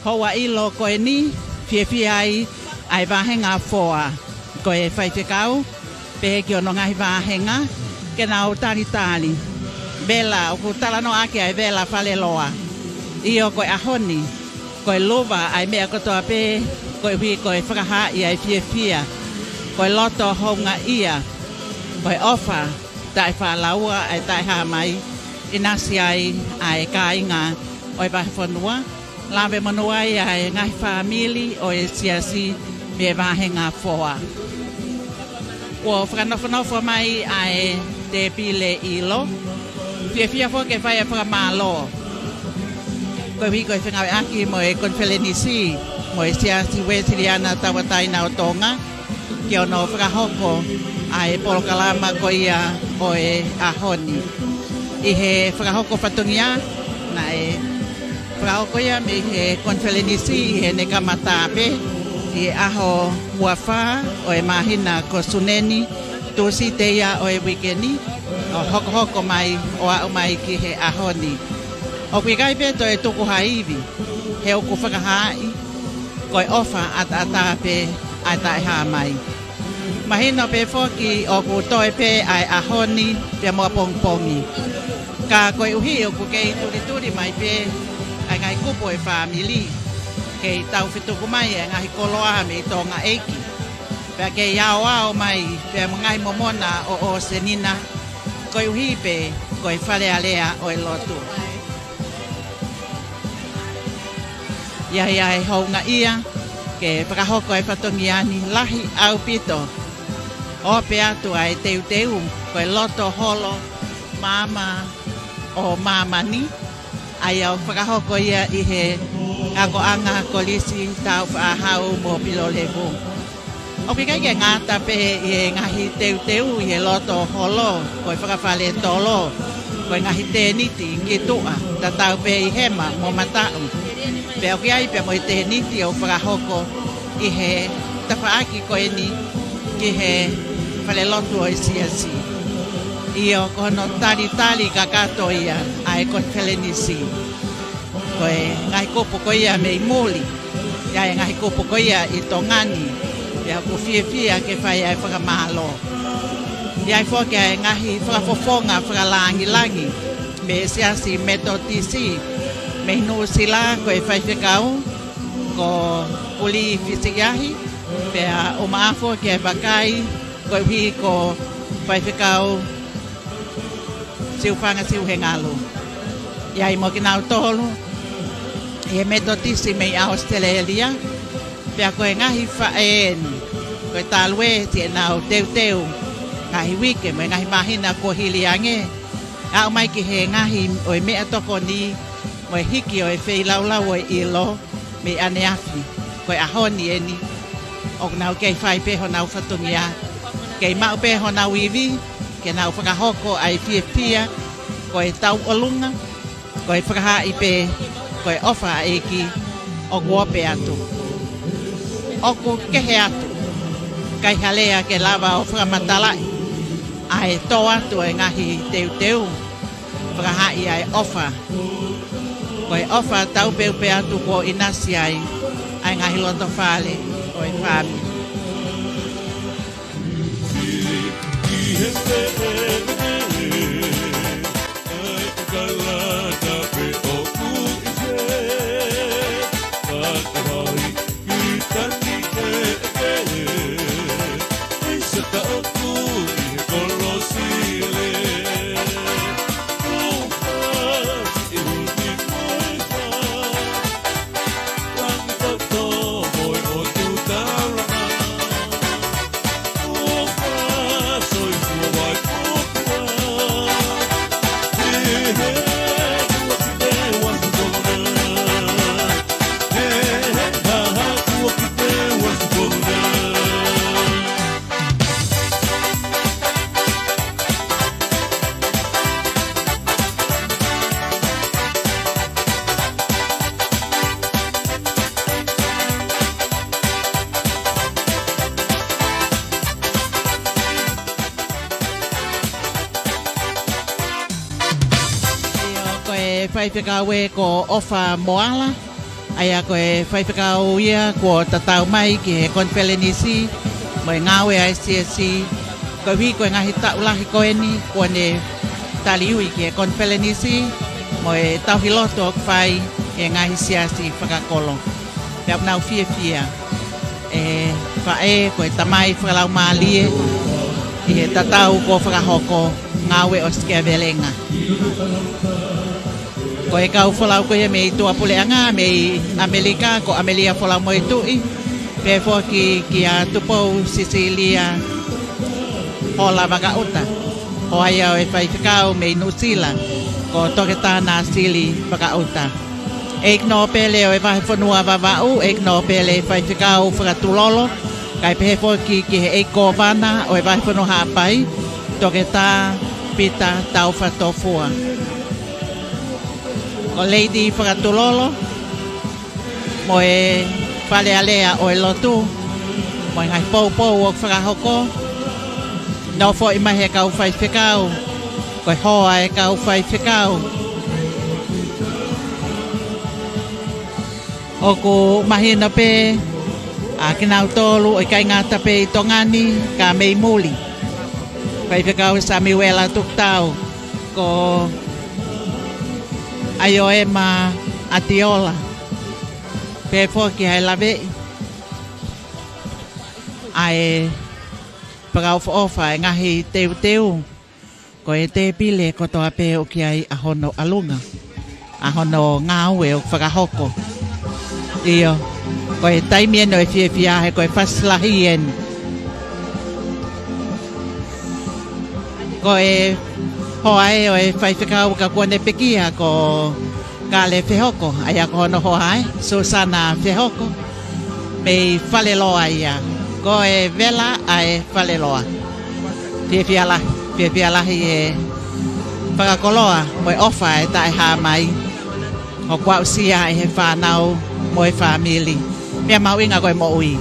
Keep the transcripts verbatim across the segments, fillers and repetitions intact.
Houa ʻilo ko eni, fiefia ai ʻa e vāhenga foa. Ko e faifekau, pehē ki hono ngaahi vāhenga, ke nau talitali. Vela, ʻoku talanoaʻaki ʻa e vela faleloa. ʻIo ko e ʻaho ni, ko e luva ʻa e meʻa kotoa pē, koeʻuhi ko e fakahaaʻi ʻa e fiefia. Ko e loto houngaʻia, ko e ʻofa taʻefaʻalaua ʻa e taʻehāmai, ʻinasi ai ʻa e kāinga ʻo e vahefonua, lave monū ai ʻa e ngaahi fāmili ʻo e siasi mei he vāhenga foa. Kuo fakanofonofo mai ʻa e tēpile ʻilo. Fiefia foki ke fai ʻa e fakamālō koeʻuhi ko e fengāueʻaki mo e konifelenisi mo e Siasi Uēsiliana Tauʻatāina ʻo Tonga, ki hono fakahoko ʻa e polokalama ko ia ʻo e ʻaho ni. ʻI he fakahoko fatongia, naʻe fakahoko ia mei he konifelenisi ʻi heʻene kamata pē ʻi he ʻaho ua fā ʻo e māhina ko Sune ni, Tūsite ia ʻo e uike ni, ʻo hokohoko mai ʻo aʻu mai ki he ʻaho ni. ʻOku ʻikai pē toe tuku ha ivi, he ʻoku fakahaaʻi ko e ʻofa ʻataʻatā pē ʻa e taʻehāmai. Mahino pē foki ʻoku toe pē ʻa e ʻaho ni pea mo ʻapongipongi. Ka koeʻuhi ʻoku kei tulituli mai pē ʻa e ngaahi kupu ʻo e fāmili, kei tau fetuku mai ʻa e ngaahi koloa mei Tonga ʻeiki, pea kei aoao mai pea mo e ngaahi momona ʻo ʻOsenina, koeʻuhi pē ko e Fale Alea ʻo e lotu. ʻI ai ʻa e houngaʻia ke fakahoko ʻa e fatongia ni, lahi ʻaupito. Ope atu ʻa e teuteu, ko e loto holo maama ʻo māmani, ʻa ia ʻoku fakahoko ia ʻi he akoʻanga Kolisi Tāufaʻāhau mo Pilolevu. ʻOku ʻikai ke ngata pē ʻi he ngaahi teuteu ʻi he loto holo, ko e fakafaletolo, ko e ngaahi tēniti ki tuʻa, tatau pē ʻi hema mo mataʻu. Pea ʻoku ʻi ai pē mo e tēniti ʻoku fakahoko ʻi he tafaʻaki ko eni ki he falelotu ʻo e siasi. ʻIo, ko hono talitali kakato ia ʻa e konifelenisi. Ko e ngaahi kupu ko ia mei muli, ʻi ai e ngaahi kupu ko ia ʻi Tonga ni, pea ʻoku fiefia ke fai ʻa e fakamālō. ʻI ai foki ʻa e ngaahi fakafofonga fakalangilangi mei he Siasi Metotisi mei Nuʻusila, ko e faifekau ko Puli Fisiʻiahi, pea ʻumaʻā foki e vakai, koeʻuhi ko Faifekau Siufanga Siuhengalu. ʻI ai mo kinautolu ʻi he Metotisi mei ʻAositelēlia, pea ko e ngaahi faʻē ni, ko e talu ē siʻenau teuteu ngaahi uike mo e ngaahi māhina kuo hili ange, aʻu mai ki he ngaahi ʻo e meʻatokoni mo e hiki ʻo e feilaulau ʻo e ʻilo mei ʻaneafi. Ko e ʻaho ni eni, ʻoku nau kei fai pē honau fatongia, kei maʻu pē honau ivi, ke nau fakahoko ʻa e fiefia, ko e tauʻolunga, ko e fakahaaʻi pē ko e ʻofa ʻa e ʻEiki, ʻoku ope atu. ʻOku kehe atu, ʻikai ha lea ke lava ʻo fakamatalaʻi ʻa e tō atu ʻo e ngaahi teuteu, fakahaaʻi ʻa e ʻofa. Ko e ʻofa tau peupe atu kuo ʻinasi ai ʻa e ngaahi loto fale ʻo e fāmili. ʻIo, ko e faifekau ē ko ʻOfa Moala, ʻA ia ko e faifekau ia kuo tatau mai ki he konifelenisi mo e ngāue ʻa e siasi, koeʻuhi ko e ngaahi taʻu lahi ko eni kuo ne taliui ki he konifelenisi mo e tauhi lotu ʻoku fai ʻe he ngaahi siasi fakakolo. Pea ʻoku nau fiefia ʻe faʻē ko e tamai fakalaumālie ʻi he tatau kuo fakahoko, ngāue ʻo Sikeavelenga. Ko e kau folau ko ia mei tuʻapuleʻanga, mei ʻAmelika, ko ʻAmelia Folau Moetuʻi, pehē foki kia Tupou Sisilia Hola Vakaʻuta. Hoa ia ʻo e faifekau mei Nuʻusila, ko Toketā Nāsili Vakaʻuta. ʻEiki Nōpele ʻo e Vahefonua Vavaʻu, ʻEiki Nōpele Faifekau Fakatulolo, kae pehē foki ki he ʻEiki Kōvana ʻo e Vahefonua Haʻapai, Toketā Pita Taufa Tofua. Ko Lady Fakatulolo mo e Fale Alea ʻo e lotu, mo e ngaahi poupou ʻoku fakahoko, nofoʻi mai he kau faifekau, ko e hoa e kau faifekau. ʻOku mahino pē ʻa kinautolu ʻoku ʻikai ngata pē ʻi Tonga ni, ka mei muli. Faifekau Samiuela Tukutau, ko ʻAioema ʻAtiola, pehē foki ʻa e laveʻi ʻa e fakaʻofoʻofa e ngaahi teuteu, ko e tēpile kotoa pē ʻoku ʻi ai ʻa hono ʻalunga, ʻa hono ngāue ʻoku fakahoko. ʻIo, ko e taimi eni ʻo e fiefia he ko e fasi lahi eni. Ko e hoa ē ʻo e faifekau ka kuo ne pekia ko Kale Fehoko, ʻa ia ko hono hoa ē, Susana Fehoko, mei Faleloa ia. Ko e vela ʻa e Faleloa. Fiefia lahi, fiefia lahi e fakakoloa mo e ʻofa ʻe taʻehāmai ʻoku aʻusia ʻe he fānau mo e fāmili. Meʻa mahuʻinga ko e moʻui.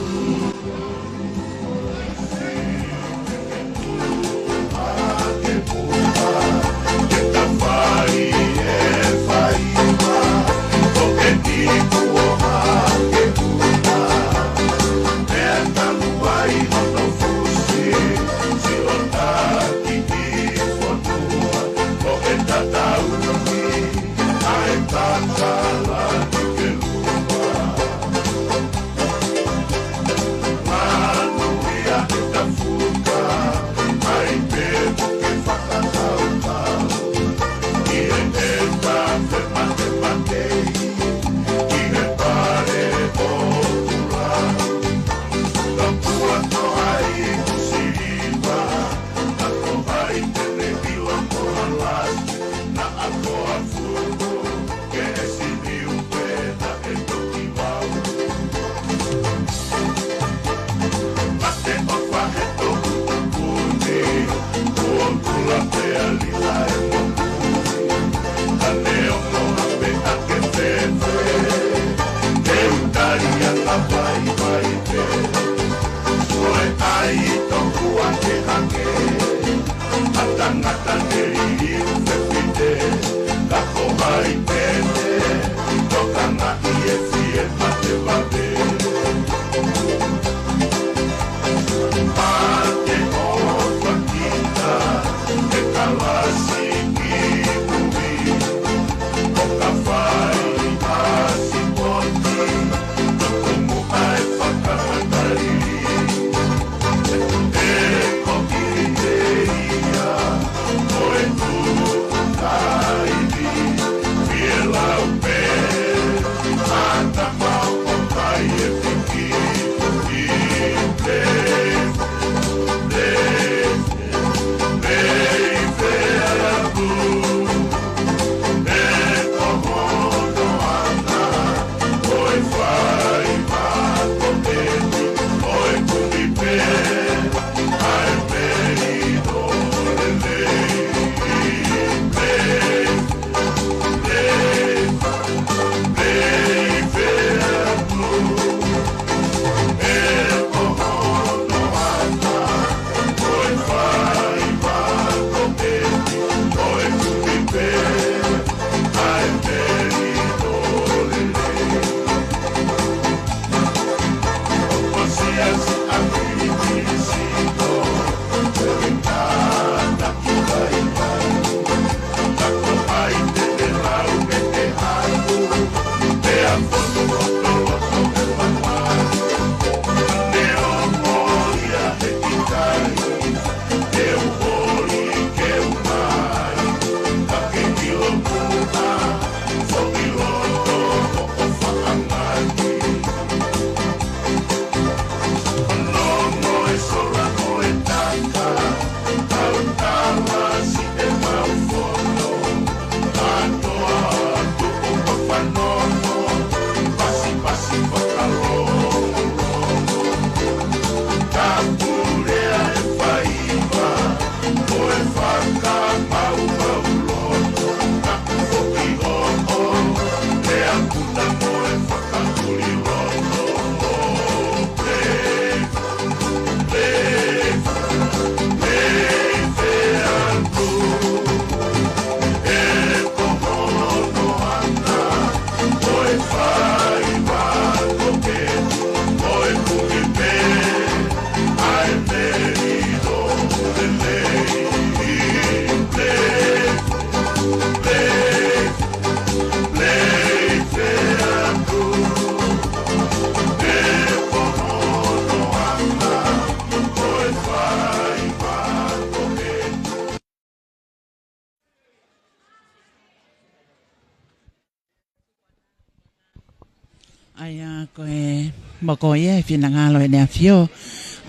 ʻA ia ko e moko ia e finangalo ʻEne ʻAfio,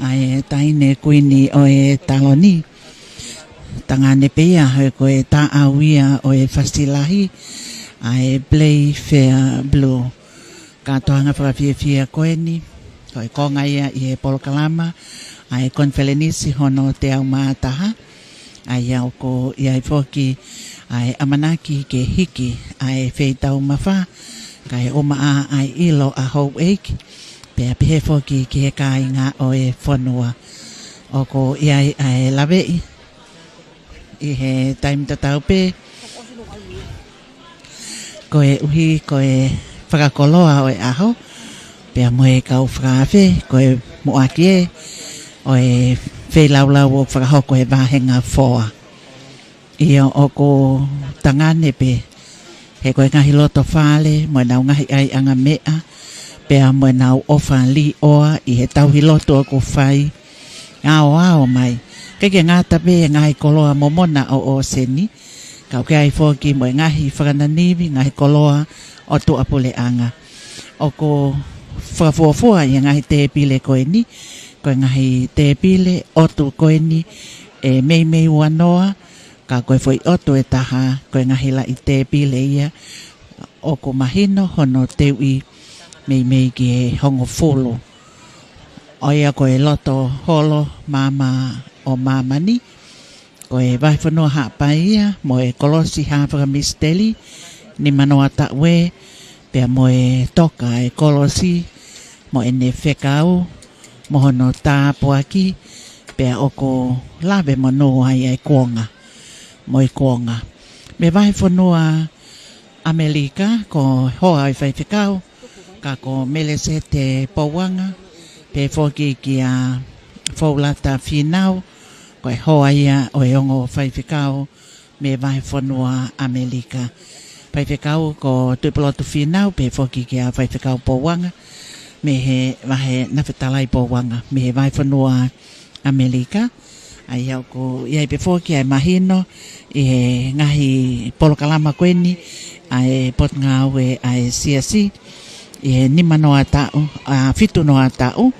ʻa e Taʻahine Kuini ʻo e Taloni. Tangane pē ia, he ko e taʻau ia ʻo e fasilahi, ʻa e Playfair Blue. Kātoanga fakafiefia ko eni, ko e konga ia ʻi he polokalama ʻa e konifelenisi hono teau mā taha, ʻa ia ʻoku ʻi ai foki ʻa e ʻamanaki ke hiki ʻa e feitau mafā, kae ʻumaʻā ʻa e ʻilo ʻa houʻeiki, pea pehē foki ki he kāinga ʻo e fonua. ʻOku ʻi ai ʻa e laveʻi ʻi he taimi tatau pē, koeʻuhi ko e fakakoloa ʻo e ʻaho, pea mo e kau fakaafe, ko e muʻaki ē ʻo e feilaulau ʻoku fakahoko he vāhenga foa. ʻIo, ʻoku tangane pē, he ko e ngaahi loto fale, mo ʻenau ngaahi ʻaiʻanga meʻa, pea mo ʻenau ʻofa līʻoa ʻi he tauhi lotu ʻoku fai, aoao mai. ʻIkai ke ngata pē he ngaahi koloa momona ʻo ʻōseni, ka ʻoku ʻi ai foki mo e ngaahi fakananivi, ngaahi koloa ʻo tuʻapuleʻanga. ʻOku fakafuofua ʻi he ngaahi tēpile ko eni, ko e ngaahi tēpile ʻotu ko eni ʻe meimei uanoa, ka ko e foʻi ʻotu ʻe taha, ko e ngaahi laʻi tēpile ia ʻoku mahino hono teuʻi meimei ki he hongofulu. ʻA ia ko e loto holo maama ʻo māmani, ko e vahefonua Haʻapai ia, mo e kolosi hā fakamisiteli, nimanoa taʻu ē, pea mo e toka e kolosi, mo ʻene fekau, mo hono tāpuaki, pea ʻoku lave monū ai ʻa e kuonga, mo e kuonga. Mei he vahefonua ʻAmelika, ko e hoa ʻo e faifekau, ka ko Melesete Pouanga, pehē foki kia Foulata Fīnau, ko e hoa ia ʻo e ongo faifekau mei he vahefonua ʻAmelika. Faifekau ko Tuʻipulotu Fīnau, pehē foki kia Faifekau Pouanga, mei he vahe Nafetalai Pouanga, mei he vahefonua ʻAmelika. ʻA ia ʻoku ʻi ai pē foki ʻa e mahino ʻi he ngaahi polokalama ko eni ʻa e Potungāue ʻa e Siasi, ʻi he nimanoa taʻu, ʻa, fitunoa taʻu,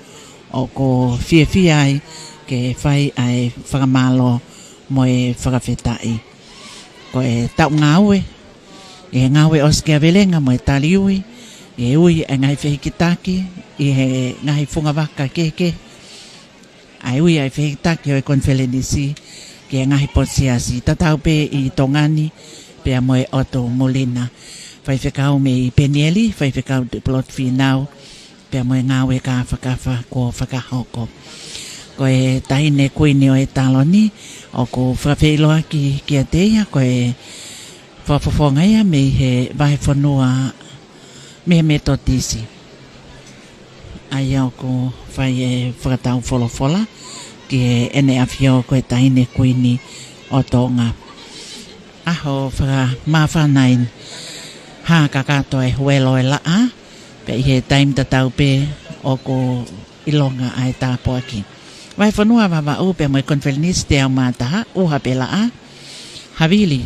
ʻoku fiefia ai ke fai ʻa e fakamālō mo e fakafetaʻi. Ko e taʻu ngāue, ʻi he ngāue ʻosikiavelenga mo e taliui, ʻi he ui ʻa e ngaahi fehikitaki, ʻi he ngaahi fungavaka kehekehe, ʻa e ui ʻa e fehikitaki ʻo e konifelenisi ki he ngaahi potu siasi, tatau pē ʻi Tonga ni, pea mo e ʻotu muli na. Faifekau mei Penieli, Faifekau Tuʻipulotu Fīnau, pea mo e ngāue kāfakafa kuo fakahoko. Ko e Taʻahine Kuini ʻo e Taloni, ʻoku fakafeʻiloaki kiate ia, ko e fakafofonga ia mei he vahefonua mei he Metotisi. ʻA ia ʻoku fai e fakatau folofola ki heʻene ʻafio ko e Taʻahine Kuini ʻo Tonga. ʻAho fakamāfana eni, hā kakato e huelo e laʻā, pea ʻi he taimi tatau pē ʻoku ʻilonga ʻa e tāpuaki. Vahefonua Vavaʻu pea mo e konifelenisi teau mā taha, ʻuha pē laʻā, havili,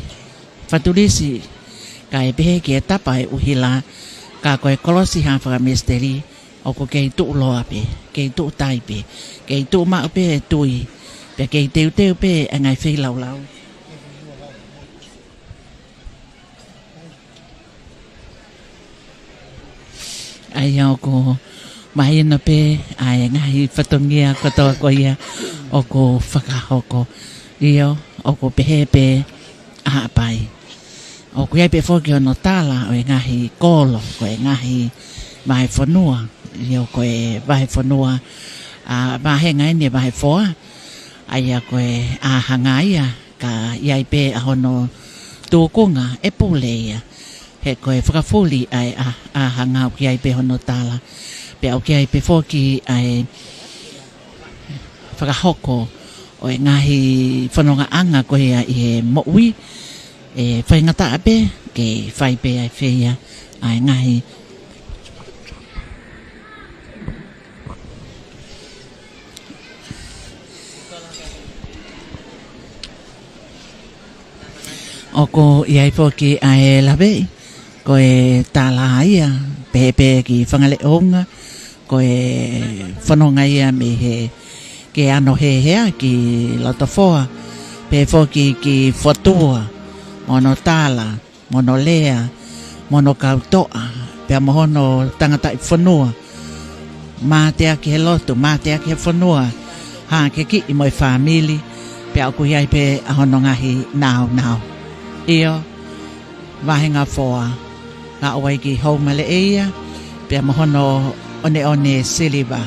fatulisi, kae pehē ki he tapa e ʻuhila, ka ko e kolosi hā fakamisiteli, ʻoku kei tuʻuloa pē, kei tuʻutai pē, kei tuʻumaʻu pē e tui, pea kei teuteu pē ʻa e ngaahi feilaulau. ʻA ia ʻoku mahino pē ʻa e ngaahi fatongia kotoa ko ia ʻoku fakahoko. ʻIo, ʻoku pehē pē ʻa Haʻapai. ʻOku ʻi ai pē foki hono tala ʻo e ngaahi kolo, ko e ngaahi vahefonua. ʻIo, ko e vahefonua, ʻa, vāhenga eni e vahefoa. ʻA ia ko e ʻā hanga ia, ka ʻi ai pē ʻa hono tūkunga ʻe pule ia. He ko e fakafuli ʻa e ʻā, ʻā hanga ʻoku ʻi ai pē hono tala. Pea ʻoku ʻi ai pē foki ʻa e fakahoko ʻo e ngaahi fonongaʻanga ko ia ʻi he moʻui, ʻe faingataʻa pē ke fai pē ʻa e feia ʻa e ngaahi ʻOku ʻi ai foki ʻa e laveʻi, Ko e tala ia, pehē pē ki Fangaleʻounga, ko e fononga ia mei he ke ano hehea ki Lotofoa, pehē foki ki Fotua, mo hono tala, mo hono lea, mo hono kautoʻa, pea mo hono tangataʻi fonua. Mateaki he lotu, mateaki he fonua, hā ke kiʻi mo e fāmili, pea ʻoku ʻi ai pē ʻa hono ngaahi naunau. ʻIo, Vahenga Foa, ka ʻoku ʻi ai ki Houma Leʻeia, pea mo hono ʻoneʻone Siliva.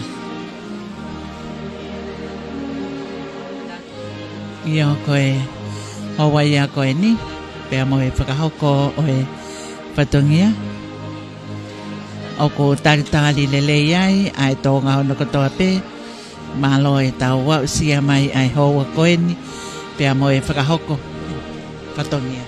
ʻIo ko e houa ia ko eni, pea mo e fakahoko ʻo e fatongia. ʻOku talitali lelei ai ʻa e Tonga hono kotoa pē, mālō e tau aʻusia mai ʻa e houa ko eni, pea mo e fakahoko fatongia.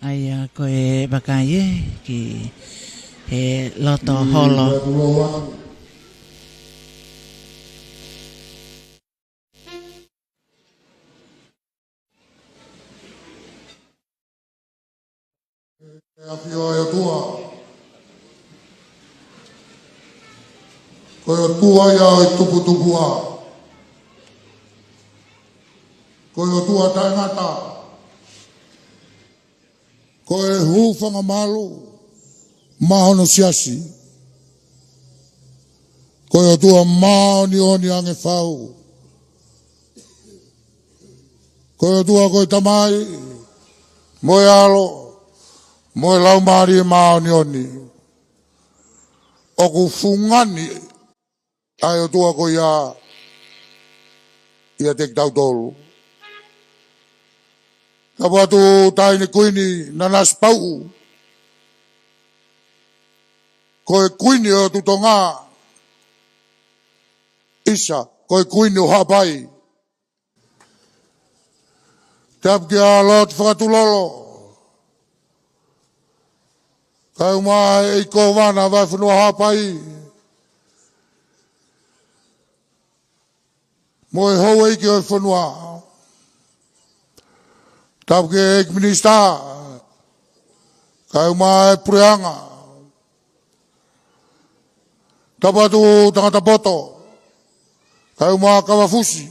ʻA ia ko e vakai ē ki he loto holo. ʻE ʻafio ʻa e ʻOtua. Ko e ʻOtua ia ʻo e tuputupuʻa. Ko e ʻOtua taʻengata. Ko e hūfanga malu maʻa hono siasi. Ko e ʻOtua māʻoniʻoni ange fau. Ko e ʻOtua ko e Tamai, mo e ʻAlo, mo e Laumālie Māʻoniʻoni. ʻOku fungani ʻa e ʻOtua ko ia ʻiate kitautolu. Tapu atu Taʻahine Kuini Nanasipauʻu, ko e Kuini ʻo Tuʻi Tonga, ʻisa, ko e Kuini ʻo Haʻapai. Tapu kia Lord Fakatulolo, kae ʻumaʻā e ʻEiki Kōvana Vahefonua Haʻapai, mo e houʻeiki ʻo e fonua. Tapu ki he ʻEiki Minisitā, kae ʻumaʻā e Puleʻanga. Tapu atu Tangata Poto, kae ʻumaʻā Kavafusi.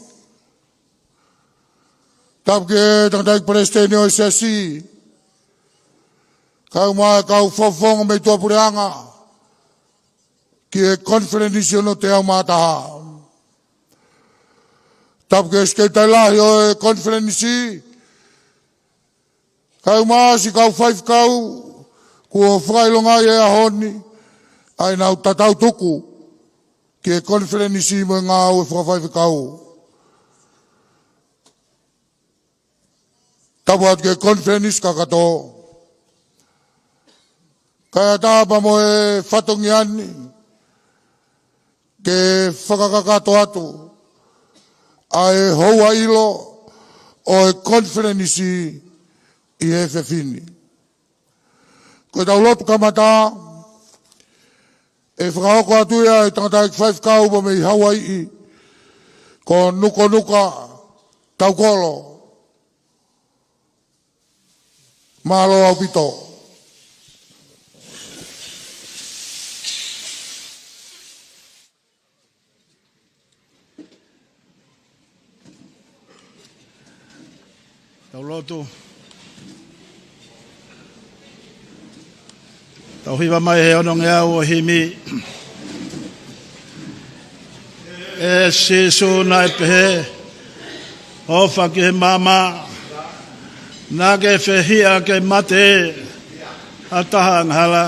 Tapu ki he Tangataʻeiki Palesiteni ʻo e Siasi, kae ʻumaʻā e kau fakafofonga mei tuʻapuleʻanga ki he konifelenisi ono teau mā taha. Tapu ki he Sekelitali Lahi ʻo e konifelenisi, kae ʻumaʻā siʻi kau faifekau kuo fakaʻilongaʻi he ʻaho ni ʻa ʻenau tatau tuku ki he konifelenisi mo e ngāue fakafaifekau. Tapu atu ki he konifelenisi kakato. Kae ʻatā pea mo e fatongia ni ke fakakakato atu ʻa e houa ʻilo ʻo e konifelenisi ʻi he efiafi ni. Ko ʻetau lotu kamata, ʻe fakahoko atu ia ʻe he Tangataʻeiki Faifekau pea mei Hauaiʻi, ko Nukanuka Taukolo. Mālō ʻaupito. Tau lotu. Tau hiva mai he onongeau ʻo e himi. ʻE Sīsū naʻe pehē, ʻofa ki he maama, naʻa ke fehiʻa ke mate ha taha angahala.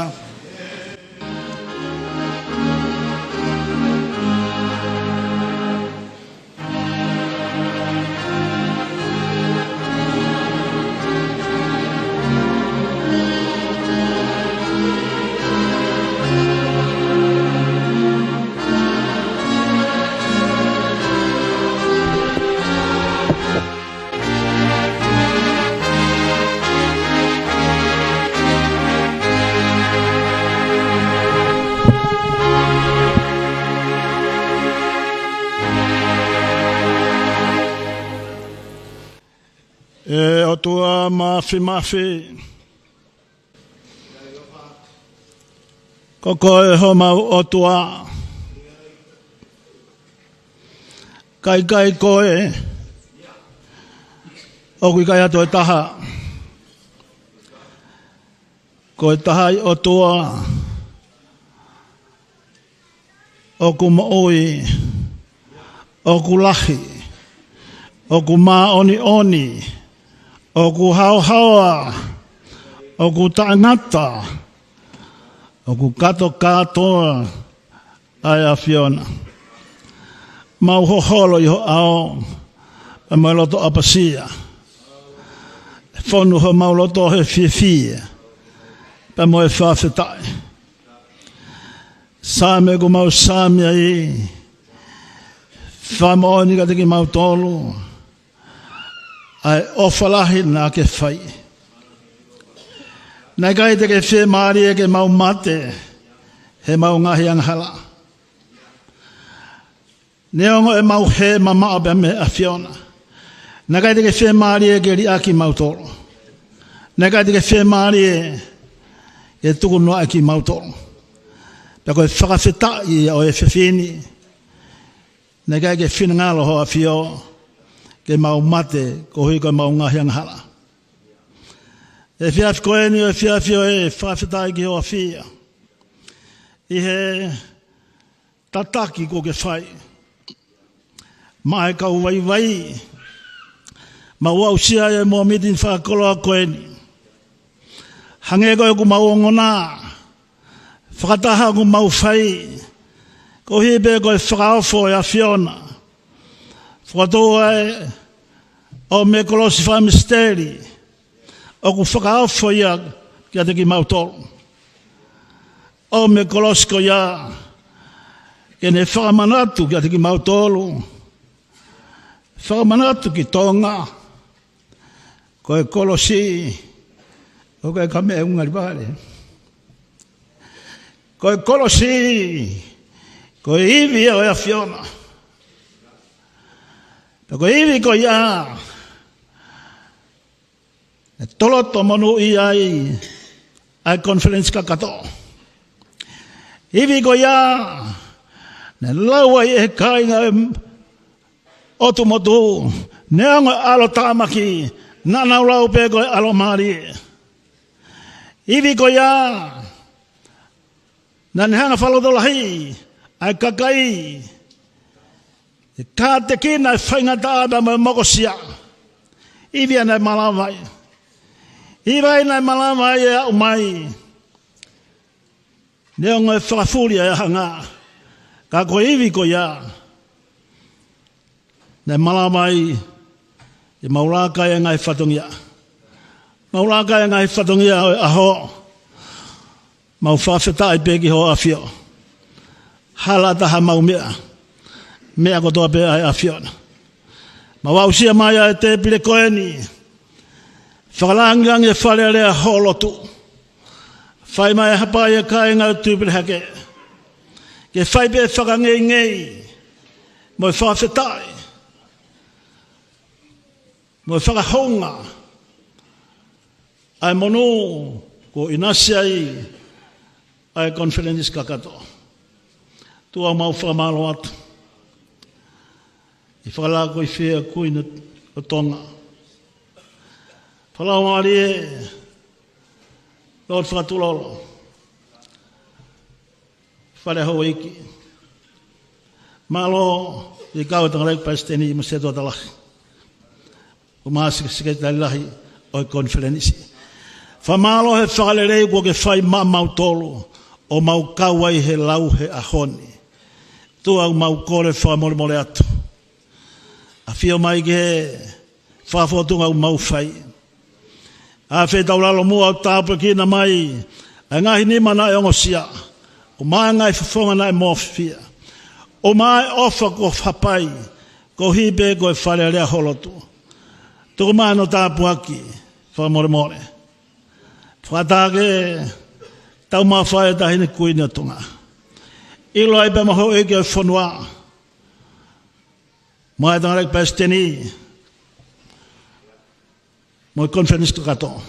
ʻE ʻOtua Māfimafi, ko koe homau ʻOtua. Ka ʻikai koe, ʻoku ʻikai ha toe taha. Ko e taha ʻi ʻOtua ʻoku moʻui, ʻoku lahi, ʻoku māʻoniʻoni, ʻoku haohaoa, ʻoku taʻengata, ʻoku kātokātoa ʻa e ʻAfiona. Mau hoholo ʻi ho ʻao, pea mo e loto ʻapasia. Fonu homau loto he fiefia, pea mo e fakafetaʻi. Saame ʻoku mau saame ai, fakamoʻoni kiate kimautolu ʻa e ʻofa lahi naʻa ke fai. Naʻe ʻikai te ke fiemālie ke mau mate heʻemau ngaahi angahala. Neongo ʻemau hē mamaʻo pea mei he ʻAfiona, naʻe ʻikai te ke fiemālie ke liʻaki kimautolu. Naʻe ʻikai te ke fiemālie ke tukunoaʻi kimautolu. Pea ko e fakafetaʻi ia ʻo e efiafi ni, naʻe ʻikai ke finangalo ho ʻAfio ke mau mate koeʻuhi ko ʻemau ngaahi angahala. Efiafi ko eni ʻo e efiafi ʻo e fakafetaʻi ki ho ʻAfio ʻi he tataki kuo ke fai maʻa e kau vaivai, Mau aʻusia ʻa e mōmeniti fakakoloa ko eni. Hangē ko ʻeku mau ongona, fakataha ʻoku mau fai, koeʻuhi pē ko e fakaofo ʻa e ʻAfiona. Fokotuʻu ʻa e ʻaho mei he kolosi fakamisiteli, ʻoku fakaofo ia kiate kimautolu. ʻAho mei he kolosi ko ia, ke ne fakamanatu kiate kimautolu. Fakamanatu ki Tonga. Ko e kolosi, ʻoku ʻikai ko ha meʻa ʻe ngali vale. Ko e kolosi, ko e ivi ʻo e ʻAfiona. Pea ko e ivi ko ia, ʻe toloto monūʻia ai ʻa e konifelenisi kakato. Ivi ko ia, ne lau ai ʻe he kāinga ʻo e ʻOtu Motu, neongo e ʻalotāmaki, naʻa nau lau pē ko e ʻalomālie. Ivi ko ia, naʻa ne hanga fakalotolahi ʻa e kakai, ʻe kātekina ʻa e faingataʻa mo e mokosia. Ivi ia naʻe malava ai. Ivi ia naʻe malava ai ʻe aʻu mai. Neongo e fakafuli ʻa e anga, ka ko e ivi ko ia, naʻe malava ai ʻe mau laka ʻi he ngaahi fatongia. Mau laka ʻi he ngaahi fatongia ʻo e ʻaho. Mau fakafetaʻi pē ki hoʻo ʻAfio. Hala taha mau meʻa. Meʻa kotoa pē ʻa e ʻAfiona. Mau aʻusia mai ʻa e tēpile ko eni. Fakalangilangi e Fale Alea Houalotu. Fai mai e hapai ʻa e kāinga ʻo Tuʻipelehake. Ke fai pē fakangeingei. Mo e fakafetaʻi. Mo e fakahounga ʻa e monū kuo ʻinasi ai ʻa e konifelenisi kakato. ʻOtua, mau fakamālō atu. ʻI he fakalaka ko ia ʻa e Kuini ʻo Tonga. Fakalaumālie, Lord Fakatulolo. Fale Houʻeiki. Mālō ʻi he kau ʻa e Tangataʻeiki Palesiteni mo e Setuata Lahi. Mo e Sekelitali Lahi ʻo e konifelenisi. Fakamālō he fakalelei kuo ke fai maʻa mautolu ʻo mau kau ai he lau he ʻaho ni. ʻOtua, ʻoku mau kole fakamolemole atu. ʻAfio mai ki he fakafōtunga ʻoku mau fai. ʻAfio ʻi taulalo muʻa ʻo tāpuekina mai ʻa e ngaahi nima naʻe ongosia, ʻumaʻā e ngaahi fofonga naʻe moʻofia, ʻumaʻā e ʻofa kuo hapai, koeʻuhi pē ko e Fale Alea Houalotu. Tuku mai hono tāpuaki fakamolemole. Fakataha ke tau mafai ʻa e Taʻahine Kuini ʻo Tonga. ʻIlo ai pē mo e houʻeiki ʻo e fonua, mo e Tangataʻeiki Palesiteni, mo e konifelenisi kakato.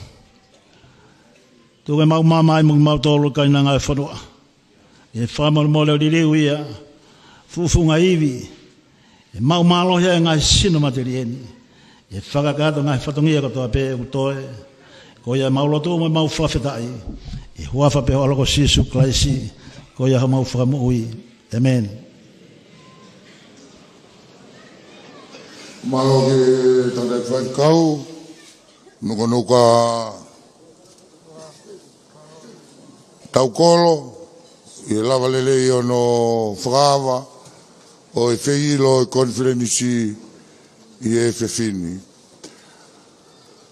Tuku ke mau maama ai mo kimautolu kainanga ʻo e fonua. ʻI he fakamolemole ʻo liliu ia, fufunga ivi, ʻe mau mālohi ai e ngaahi sino matelie ni. ʻI he fakakakato e ngaahi fatongia kotoa pē ʻoku toe. Ko ia ʻemau lotu mo ʻemau fakafetaʻi. ʻI he huafa pē ho ʻAlo ko Sīsū Kalaisi, ko ia homau Fakamoʻui. ʻĒmeni. Mālō ki he tangataʻeiki faifekau, Nukanuka Taukolo, ʻi he lava lelei hono fakaava ʻo e feiʻilo ʻo e konifelenisi ʻi he efiafi ni.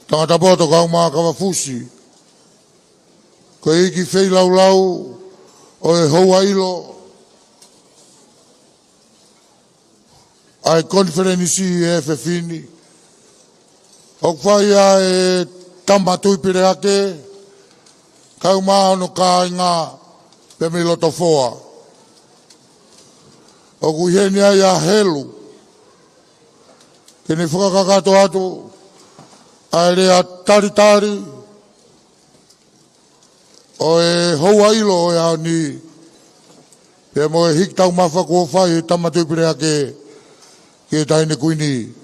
Tangata poto, kau mai Kavafusi, ko e ʻEiki feilaulau ʻo e houʻailo ʻa e konifelenisi ʻi he efiafi ni. ʻOku fai ʻa e Tama Tuʻipelehake, kau mai hono kāinga pea mei loto foa. ʻOku ʻi heni ai ʻa Helu, ke ne fakakakato atu ʻa e lea talitali ʻo e houʻailo ʻo e ʻaho ni, pea mo e hiki taumafa kuo fai ʻe he Tama Tuʻipelehake ki he Taʻahine Kuini.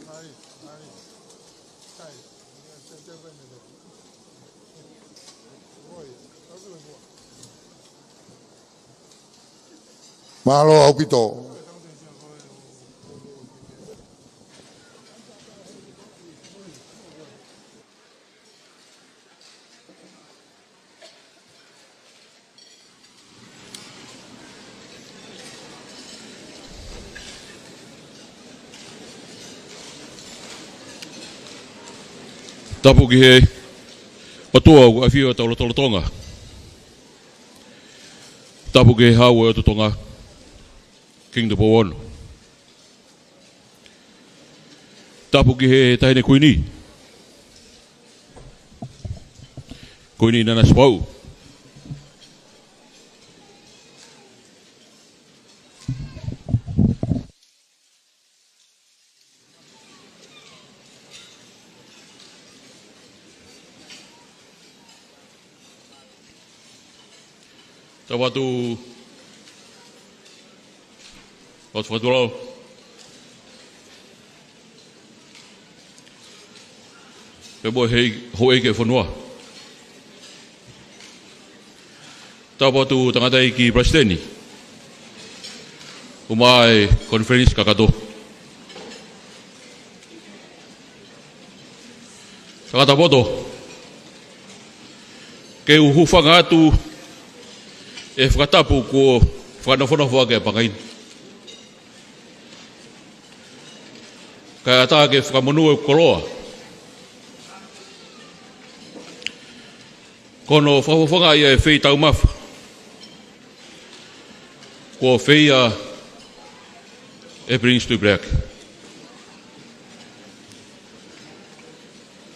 Mālō ʻaupito. Tapu ki he ʻOtua ʻoku ʻafio ʻi hotau lotolotonga. Tapu ki he Hau ʻo e ʻOtu Tonga, Kingi Tupou Ono. Tapu ki he Taʻahine Kuini, Kuini Nanasipauʻu. Tapu atu, ʻOtua Fakalelei, pea mo e houʻeiki ʻo e fonua. Tapu atu tangataʻeiki palesiteni, ʻumaʻā e konifelenisi kakato. Tangata poto, ke u hūfanga atu he fakatapu kuo fakanofonofo ʻaki ʻa e pangai ni, kae ʻatā ke fakamonū e koloa ko hono fakafofongaʻi ʻa e feitaumafa kuo feia ʻe Prince Tuʻipuleaki.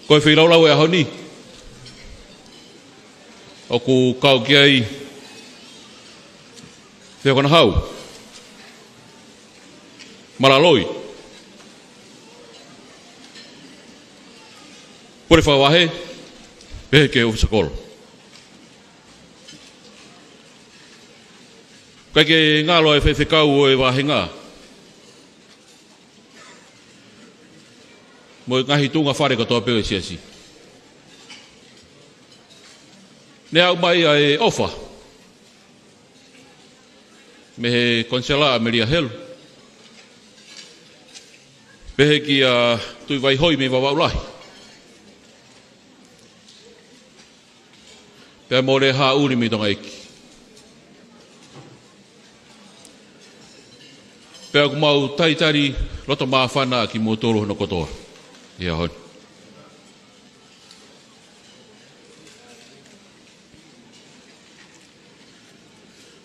Ko e feilaulau ʻo e ʻaho ni ʻoku kau ki ai Feakanahau, Malaloi, Pule Fakavahe, pehē ki he ʻōfisa kolo. ʻIkai ke ngalo e faifekau ʻo e vāhenga mo e ngaahi tuʻunga fale kotoa pē ʻo e siasi. Ne aʻu mai ʻa e ʻofa mei he konisela ʻa Melia Helu, pehē kia Tuʻivaihoi mei Vavaʻu Lahi, pea mo Lehāʻuli mei Tongaʻeiki. Pea ʻoku mau talitali loto māfana ʻa kimoutolu hono kotoa ʻi he ʻaho ni.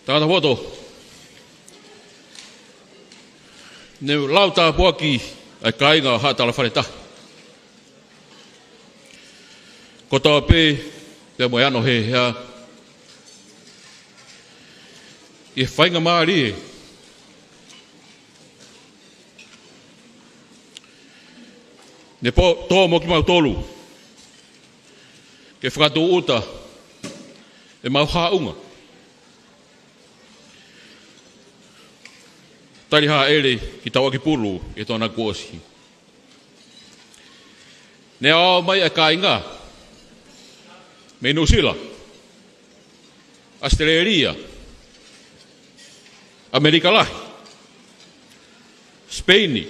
Tangata poto, ne u lau tāpuaki ʻa e kāinga ʻo Haʻa Talafale Tahi kotoa pē, pea mo e ano hehea, ʻi he faingamālie ne po-, tō mo kimautolu ke fakatūʻuta ʻemau haʻunga tali hāʻele ki Tauʻakipulu ʻi he Toʻonaku kuo ʻosi. Ne aʻu mai ʻa e kāinga mei Nuʻusila, ʻAositelēlia, ʻAmelika Lahi, Sipeini,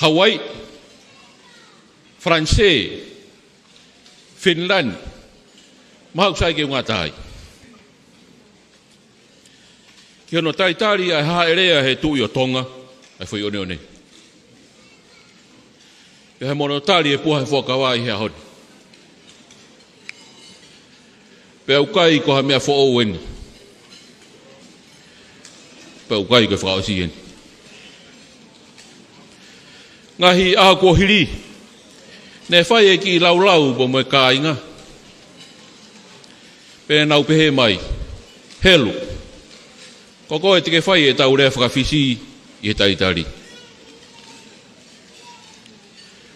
Hauaiʻi, Falanisē, Finilani, mahalo ʻoku sai ke u ngata ai, ki hono talitali ʻa e hāʻele ʻa e Tuʻi ʻo Tonga, ʻa e foʻi ʻoneʻone, pea mo hono tali e puha he fuakava ʻi he ʻaho ni. Pea ʻoku ʻikai ko ha meʻa foʻou eni, pea ʻoku ʻikai ko e fakaʻosi eni. Ngaahi ʻaho kuo hili, ne fai e kiʻi laulau pea mo e kāinga, pea nau pehē mai, Helu, ko koe te ke fai ʻetau lea faka-Fisi ʻi he talitali.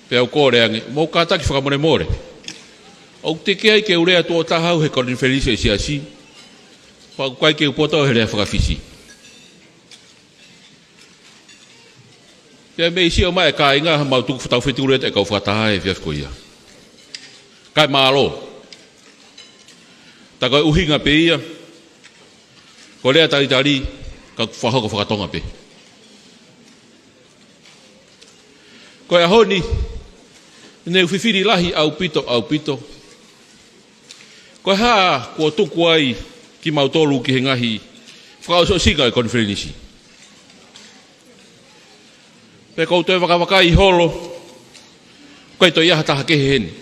Pea u kole ange, mou kātaki fakamolemole, ʻoku teʻeki ai ke u lea tuʻo taha au he konifelenisi ʻo e siasi, pea ʻoku ʻikai ke u poto he lea faka-Fisi. Pea mei sio mai e kāinga, mau tuku tau fetuku lea ʻa e kau fakataha he efiafi ko ia. Kae mālō. Tā ko e ʻuhinga pē ia, ko e lea talitali, ka fakahoko fakatonga pē. Ko e ʻaho ni, ne u fifili lahi ʻaupito, ʻaupito, ko e hā kuo tuku ai kimautolu ki he ngaahi fakaʻosiʻosinga ʻo e konifelenisi. Pea ʻoku ou toe vakavakai holo, ʻIkai toe ʻi ai ha taha kehe heni ʻi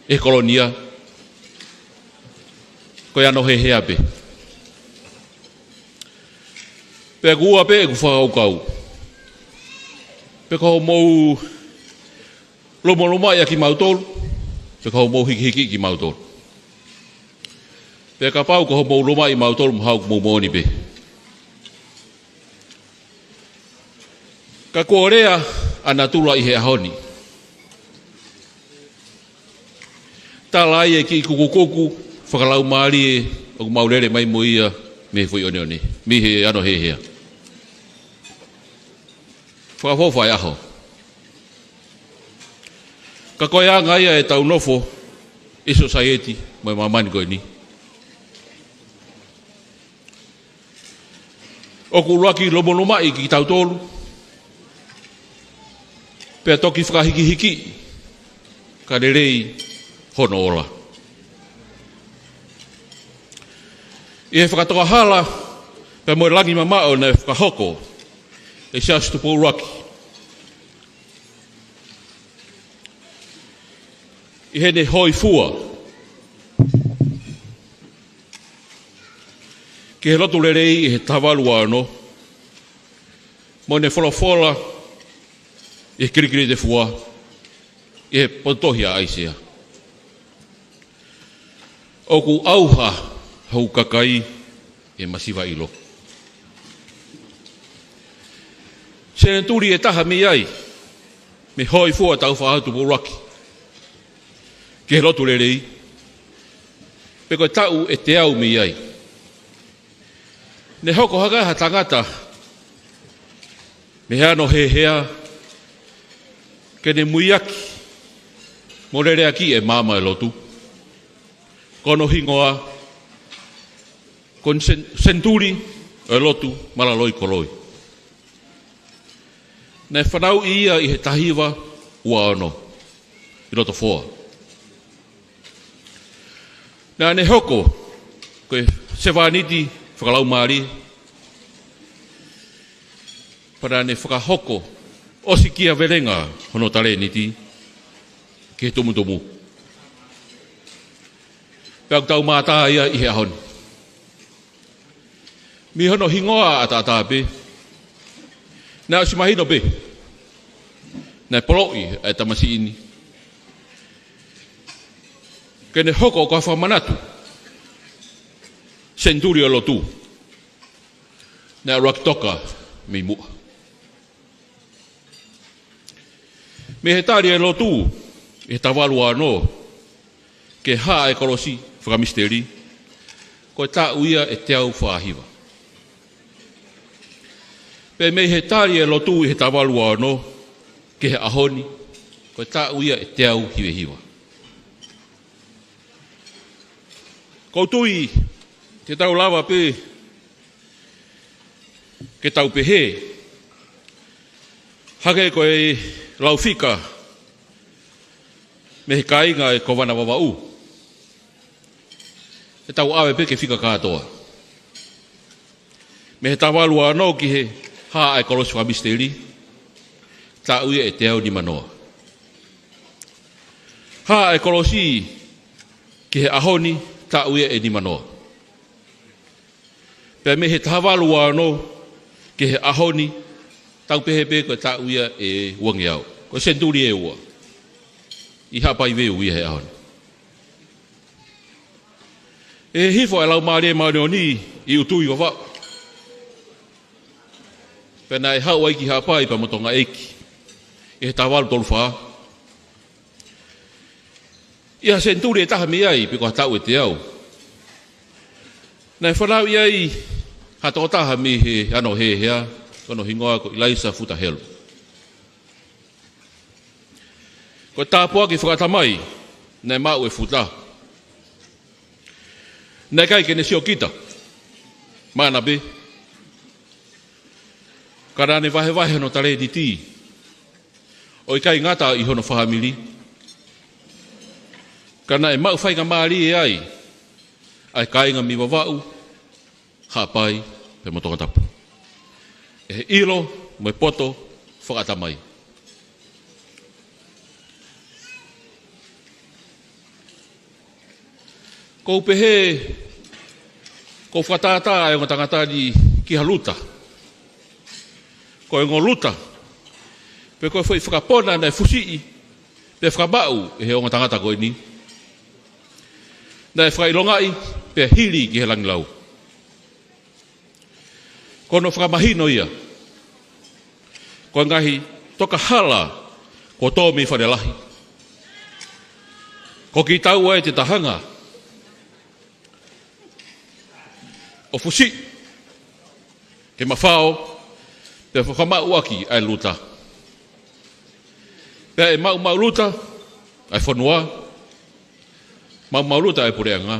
he kolonia, ko e ano hehea pē. Pea ʻoku ua pē ʻeku fakakaukau. Pe ko hoʻomou lomolomaʻi ʻa kimautolu, pe ko hoʻomou hikihikiʻi kimautolu. Pea kapau ko hoʻomou lomaʻi kimautolu, mahalo ʻoku mou moʻoni pē. Ka kuo lea ʻa natula ʻi he ʻaho ni. Tala ai e kiʻi kukukuku fakalaumālie ʻoku mau lele mai mo ia mei he foʻi ʻoneʻone, mei he ano hehea. Fakaʻofoʻofa e ʻaho. Ka ko e anga ia ʻetau nofo ʻi he sosaieti mo e māmani ko eni. ʻOku ʻuluaki lomolomaʻi kitautolu, pea toki fakahikihikiʻi ka lelei hono ola. ʻI he fakatokahala pea mo e langi mamaʻo naʻe fakahoko ʻe Siaosi Tupou ʻUluaki ʻi heʻene hōifua ki he lotu lelei ʻi he taha valu ua ono, mo ʻene folofola ʻi he Kilikilitefua ʻi he potutohi ʻa ʻAisea: ʻOku ʻauha hoku kakai ʻi he masiva ʻilo. Senituli ʻe taha mei ai, mei he hōifua ʻa Tāufaʻāhau Tupou ʻUluaki ki he lotu lelei, pe ko e taʻu ʻe teau mei ai, ne hoko hake ha tangata mei he ano hehea ke ne muiaki mo leleakiʻi e maama ʻo e lotu. Ko hono hingoa ko e sen-, senituli ʻo e lotu malaloikoloi. Naʻe fanauʻi ia ʻi he taha hiva ua ono ʻi Lotofoa. Naʻa ne hoko ko e sevāniti fakalaumālie, pea naʻa ne fakahoko ʻosikiavelenga hono talēniti ki he tumutumu. Pea ʻoku tau mātā ia ʻi he ʻaho ni. Mei hono hingoa ʻataʻatā pē, naʻe ʻosi mahino pē naʻe poloʻi ʻa e tamasiʻi ni ke ne hoko ko ha fakamanatu senituli ʻo e lotu naʻe ʻuluaki toka mei muʻa. Mei he tali e lotu ʻi he taha valu ua ono ki he hā e kolosi fakamisiteli, ko e taʻu ia ʻe teau fā hiva. Pea mei he tali e lotu ʻi he taha valu ua ono ki he ʻaho ni, ko e taʻu ia ʻe teau hiva hiva. ʻOku ou tui te tau lava pē ke tau pehē, hangē ko e lau fika mei he kāinga ʻo e Kōvana Vavaʻu, te tau ʻave pē ki he fika kātoa. Mei he taha valu ua ono ki he hā e kolosi fakamisiteli, taʻu ia ʻe teau nima noa. Hā e kolosi ki he ʻaho ni, taʻu ia ʻe nima noa. Pea mei he taha valu ua ono ki he ʻaho ni, tau pehē pē ko e taʻu ia ʻe uangeau. Ko e senituli ʻe ua ʻi Haʻapai Veu ia he ʻaho ni. ʻI he hifo e Laumālie Māʻoniʻoni ʻi ʻUtui Vavaʻu, pea naʻe haʻu ai ki Haʻapai pea mo Tongaʻeiki ʻi he taha valu tolu fā. ʻI ha senituli ʻe taha mei ai, pe ko ha taʻu ʻe teau, naʻe fanauʻi ai ha tokotaha mei he ano hehea, ko hono hingoa ko ʻIlaisa Futa Helu. Ko e tāpuaki fakaʻatamai naʻe maʻu ʻe Futa, naʻe ʻikai ke ne siokita, maʻana pē, ka naʻa ne vahevahe hono talēniti ʻo ʻikai ngata ʻi hono fāmili, ka naʻe maʻu faingamālie ai ʻa e kāinga mei Vavaʻu, Haʻapai pea mo Tongatapu, ʻi he ʻilo mo e poto fakaʻatamai. ʻOku ou pehē, ʻoku fakatātā e ongo tangata ni ki ha luta. Ko e ongo luta, pe ko e foʻi fakapona naʻe fusiʻi, pe fakamaʻu ʻe he ongo tangata ko eni, naʻe fakaʻilongaʻi, pe hili ki he langilau. Ko hono fakamahino ia, ko e ngaahi tokahala kuo tō mei fale lahi. Ko kitaua ʻe te ta hanga ʻo fusiʻi ke mafao, pea fakamaʻuaki ʻa e luta. Pea ʻe maʻumaʻuluta ʻa e fonua, maʻumaʻuluta ʻa e puleʻanga,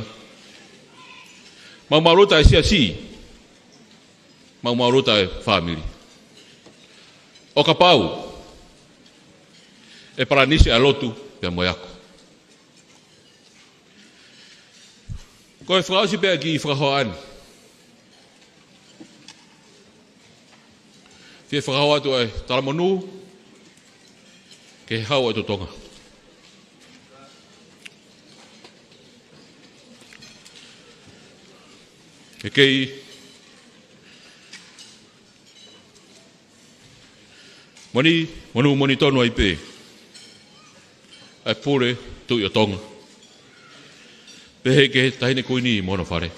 maʻumaʻuluta ʻa e siasi, maʻumaʻuluta ʻa e fāmili. ʻO kapau ʻe palanisi ʻa e lotu pea mo e ako. Ko e fakaʻosi pē ʻa e kiʻi fakahoa ni, fie fakahoa atu ʻa e talamonū ki he Hau ʻo e Totonga. Ke kei moni, monū moʻoni tonu ai pē ʻa e Pule Tuʻi ʻo Tonga, pehē ki he Taʻahine Kuini mo hono fale,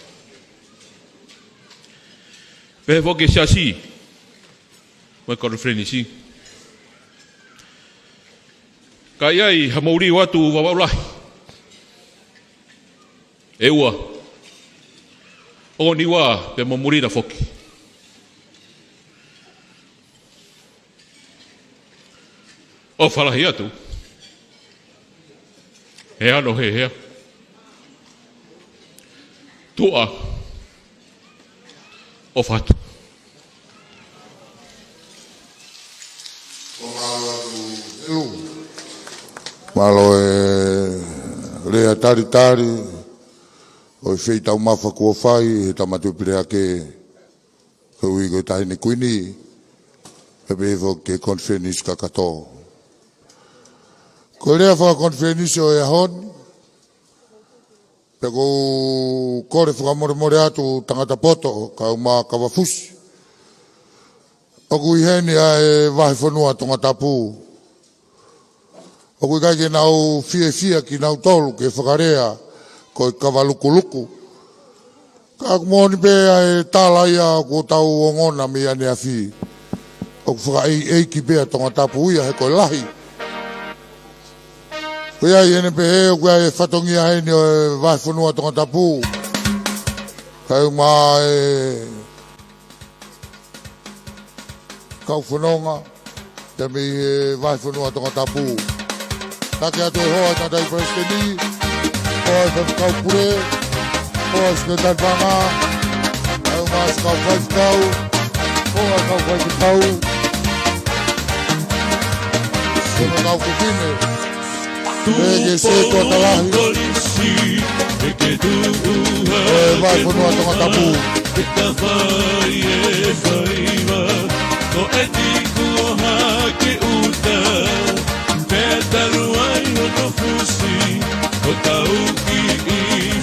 pehē foki ki he siasi mo e konifelenisi. Ka ʻi ai haʻamou liu atu Vavaʻu Lahi, ʻEua, ʻo Niua pea mo Mulila foki, ʻofa lahi atu. He ano he hea. Tuʻa, ʻofa atu. Ko mālō atu Helu. Mālō e lea talitali ʻo e feitaumafa kuo fai he Tama Tuʻi Pile Hake, koeʻuhi ko e Taʻahine Kuini, pea pehē foki ki he konifelenisi kakato. Ko e lea fakakonifelenisi ʻo e ʻaho ni, pea ʻoku ou kole fakamolemole atu tangata poto, kau mai Kavafusi. ʻOku ʻi heni ʻa e Vahefonua Tongatapu. ʻOku ʻikai ke nau fiefia kinautolu ke fakalea ko e Kavalukuluku. Ka ʻoku moʻoni pē ʻa e tala ia ʻoku tau ongona mei ʻaneafi. ʻOku fakaʻeiʻeiki pē ʻa Tongatapu ia he ko e lahi. Ko ia ʻi heʻene pehē ʻoku ʻi ai e fatongia heni ʻo e Vahefonua Tongatapu. Kau mai e kau fononga, pea mei he Vahefonua Tongatapu. Taki atu e hoa ʻa e Tangataʻeiki Palesiteni, hoa ʻa e Faifekau Pule, hoa ʻa e Sekelitali Paʻanga, kau mai e kau faifekau, hoa ʻa e kau faifekau, kau fefine. Pea ke se tuʻa talahi. ʻE Vahefonua Tongatapu. Ke ta fai e faiva, ko eni kuo hake ʻuta, pea talu ai hono fusi, ko tau kiʻi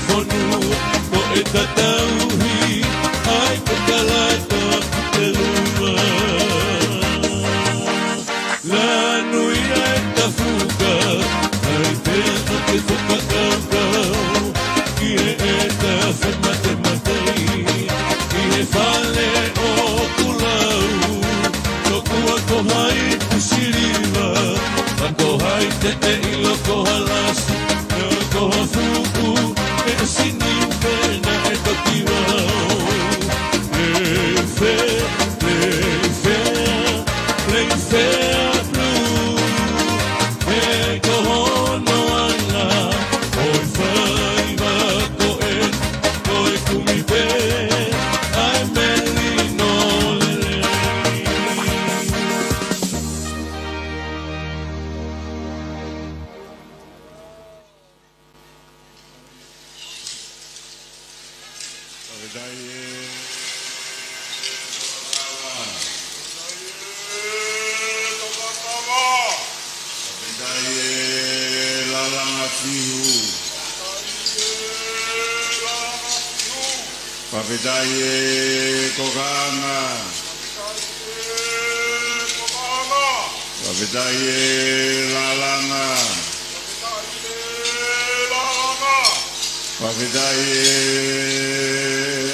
fonua, ko e tatau hi, ʻai ko talato aku te lua. Lanu ia e tafuka, ai pea ka te fakakaukau, ki he ʻeta fematematei, ki he fale ʻoku lau, tokua ko hai pusiliva, a ko hai te te ʻilo ko ha lasi, ko ha fuku, e sini pena e toki vau. Lei fea, lei fea, lei fea blue. He ko hono anga ʻo e faiva ko ē, ko e kumi pē ʻa e melino lelei. Fakafetaʻi e Fakafetaʻi e Lalanga Fiu. Fakafetaʻi e Kokaʻanga. Fakafetaʻi e Lalanga. Fakafetaʻi e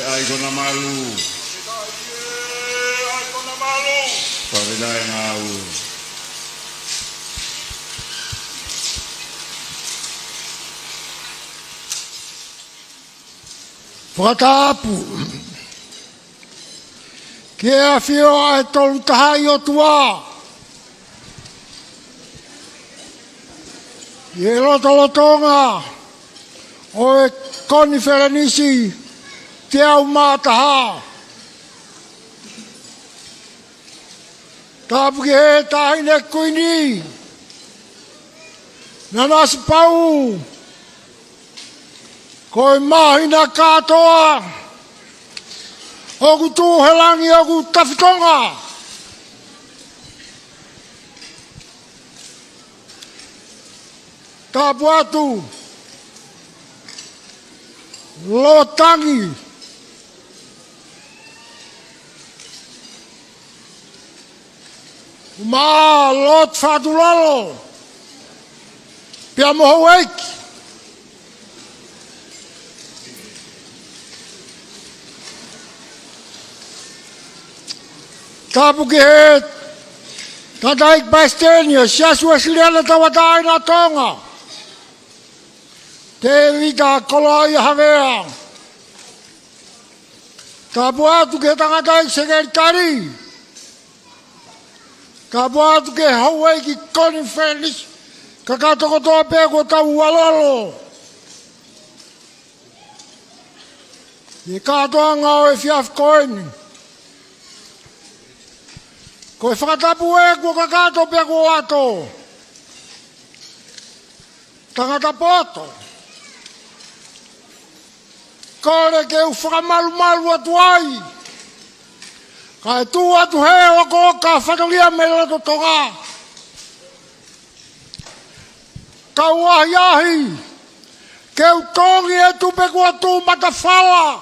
ʻAikonamalu. Fakafetaʻi e ngāue. Fakatapu ki he ʻAfio ʻa e Tolu Tahaʻi ʻOtua ʻi he lotolotonga ʻo e konifelenisi teau mā taha. Tapu ki he Taʻahine Kuini Nanasipauʻu, ko e māhina kātoa ʻoku tuʻu he langi ʻoku tafitonga. Tapu atu Lord Tangi, mo Lord Fatulolo, pea mo houʻeiki. Tapu ki he Tangataʻeiki Palesiteni ʻo e Siasi Uēsiliana Tauʻatāina ʻo Tonga, Tēvita Koloaʻia Havea. Tapu atu ki he Tangataʻeiki Sekelitali. Tapu atu ki he houʻeiki konifelenisi kakato kotoa pē kuo tau ʻalu ʻo lolo ʻi he kātoanga ʻo e efiafi ko eni. Ko e fakatapu ē kuo kakato pea kuo ʻoatu. Tangata poto, kole ke u fakamalumalu atu ai, kae tuʻu atu he ʻokoʻoka fatongia mei loto Tonga. Kau ahiahi ke u tongi e tupe kuo tuʻu matafala,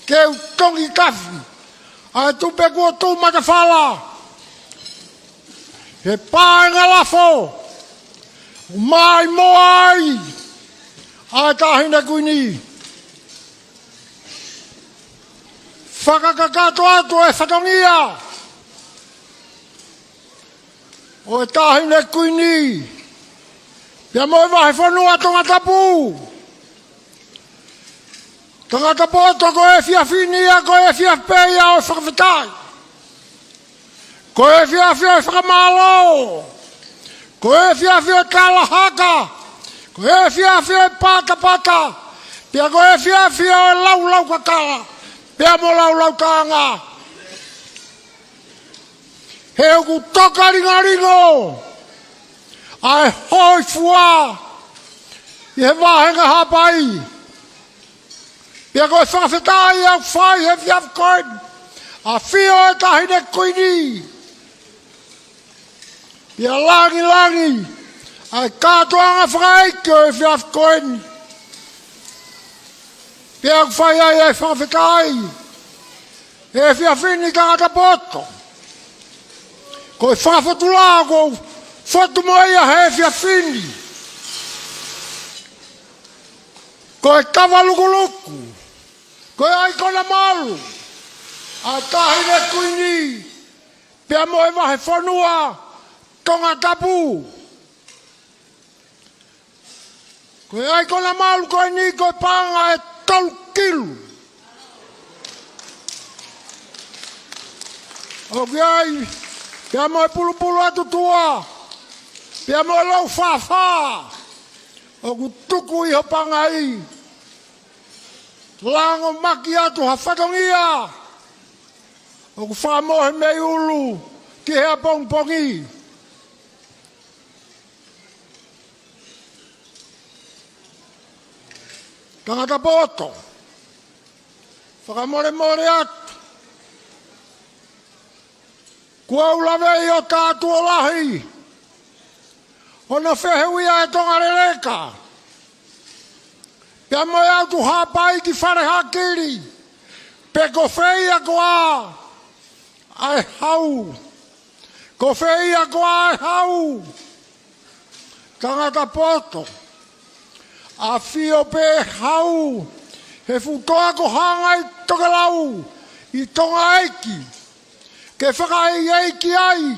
ke u tongi tafi ʻa e tupe kuo tuʻu matafala he paenga lafo mai mo ai ʻa e Taʻahine Kuini. Fakakakato atu e fatongia ʻo e Taʻahine Kuini pea mo e vahefonua Tongatapu. Tangata poto, ko e efiafi ni ia ko e efiafi pē ia ʻo e fakafetaʻi. Ko e efiafi ʻo e fakamālō. Ko e efiafi ʻo e talahaka. Ko e efiafi ʻo e patapata. Pea ko e efiafi ʻo e laulaukakala pea mo e laulautaʻanga. He ʻoku tokalingalinga ʻa e hōifua ʻi he vāhenga Haʻapai. Pea ko e fakafetaʻi ʻoku fai he efiafi ko eni, ʻafio e Taʻahine Kuini. Pea langilangi ʻa e kātoanga fakaʻeiki ʻo e efiafi ko eni. Pea ʻoku fai ai ʻa e fakafetaʻi he efiafi ni, tangata poto. Ko e fakafotulā kuo u fotu mo ia he efiafi ni, ko e kava lukuluku, ko e ʻaikona malu ʻa e Taʻahine Kuini pea mo e vahefonua Tongatapu. Ko e ʻaikona malu ko eni ko e paʻanga ʻe tolu kilu. ʻOku ʻi ai pea mo e pulupulu atu tuʻa pea mo e lau fāfā ʻoku tuku ʻi ho pangai. Langomaki atu ha fatongia ʻoku fakamohe mei ʻulu ki he ʻapongipongi. Tangata poto, fakamolemole atu, kuo u laveʻi ʻo tātuʻo lahi hono fehuʻia e Tonga leleka. Pea mo e ʻOtu Haʻapai ki Fale Hakili, pe ko fē ia koā ʻa e hau. Ko fē ia koā ʻa e hau. Tangata poto, ʻafio pē hau he fuʻu toa ko Hangai Tokelau ʻi Tongaʻeiki, ke fakaʻeiʻeiki ai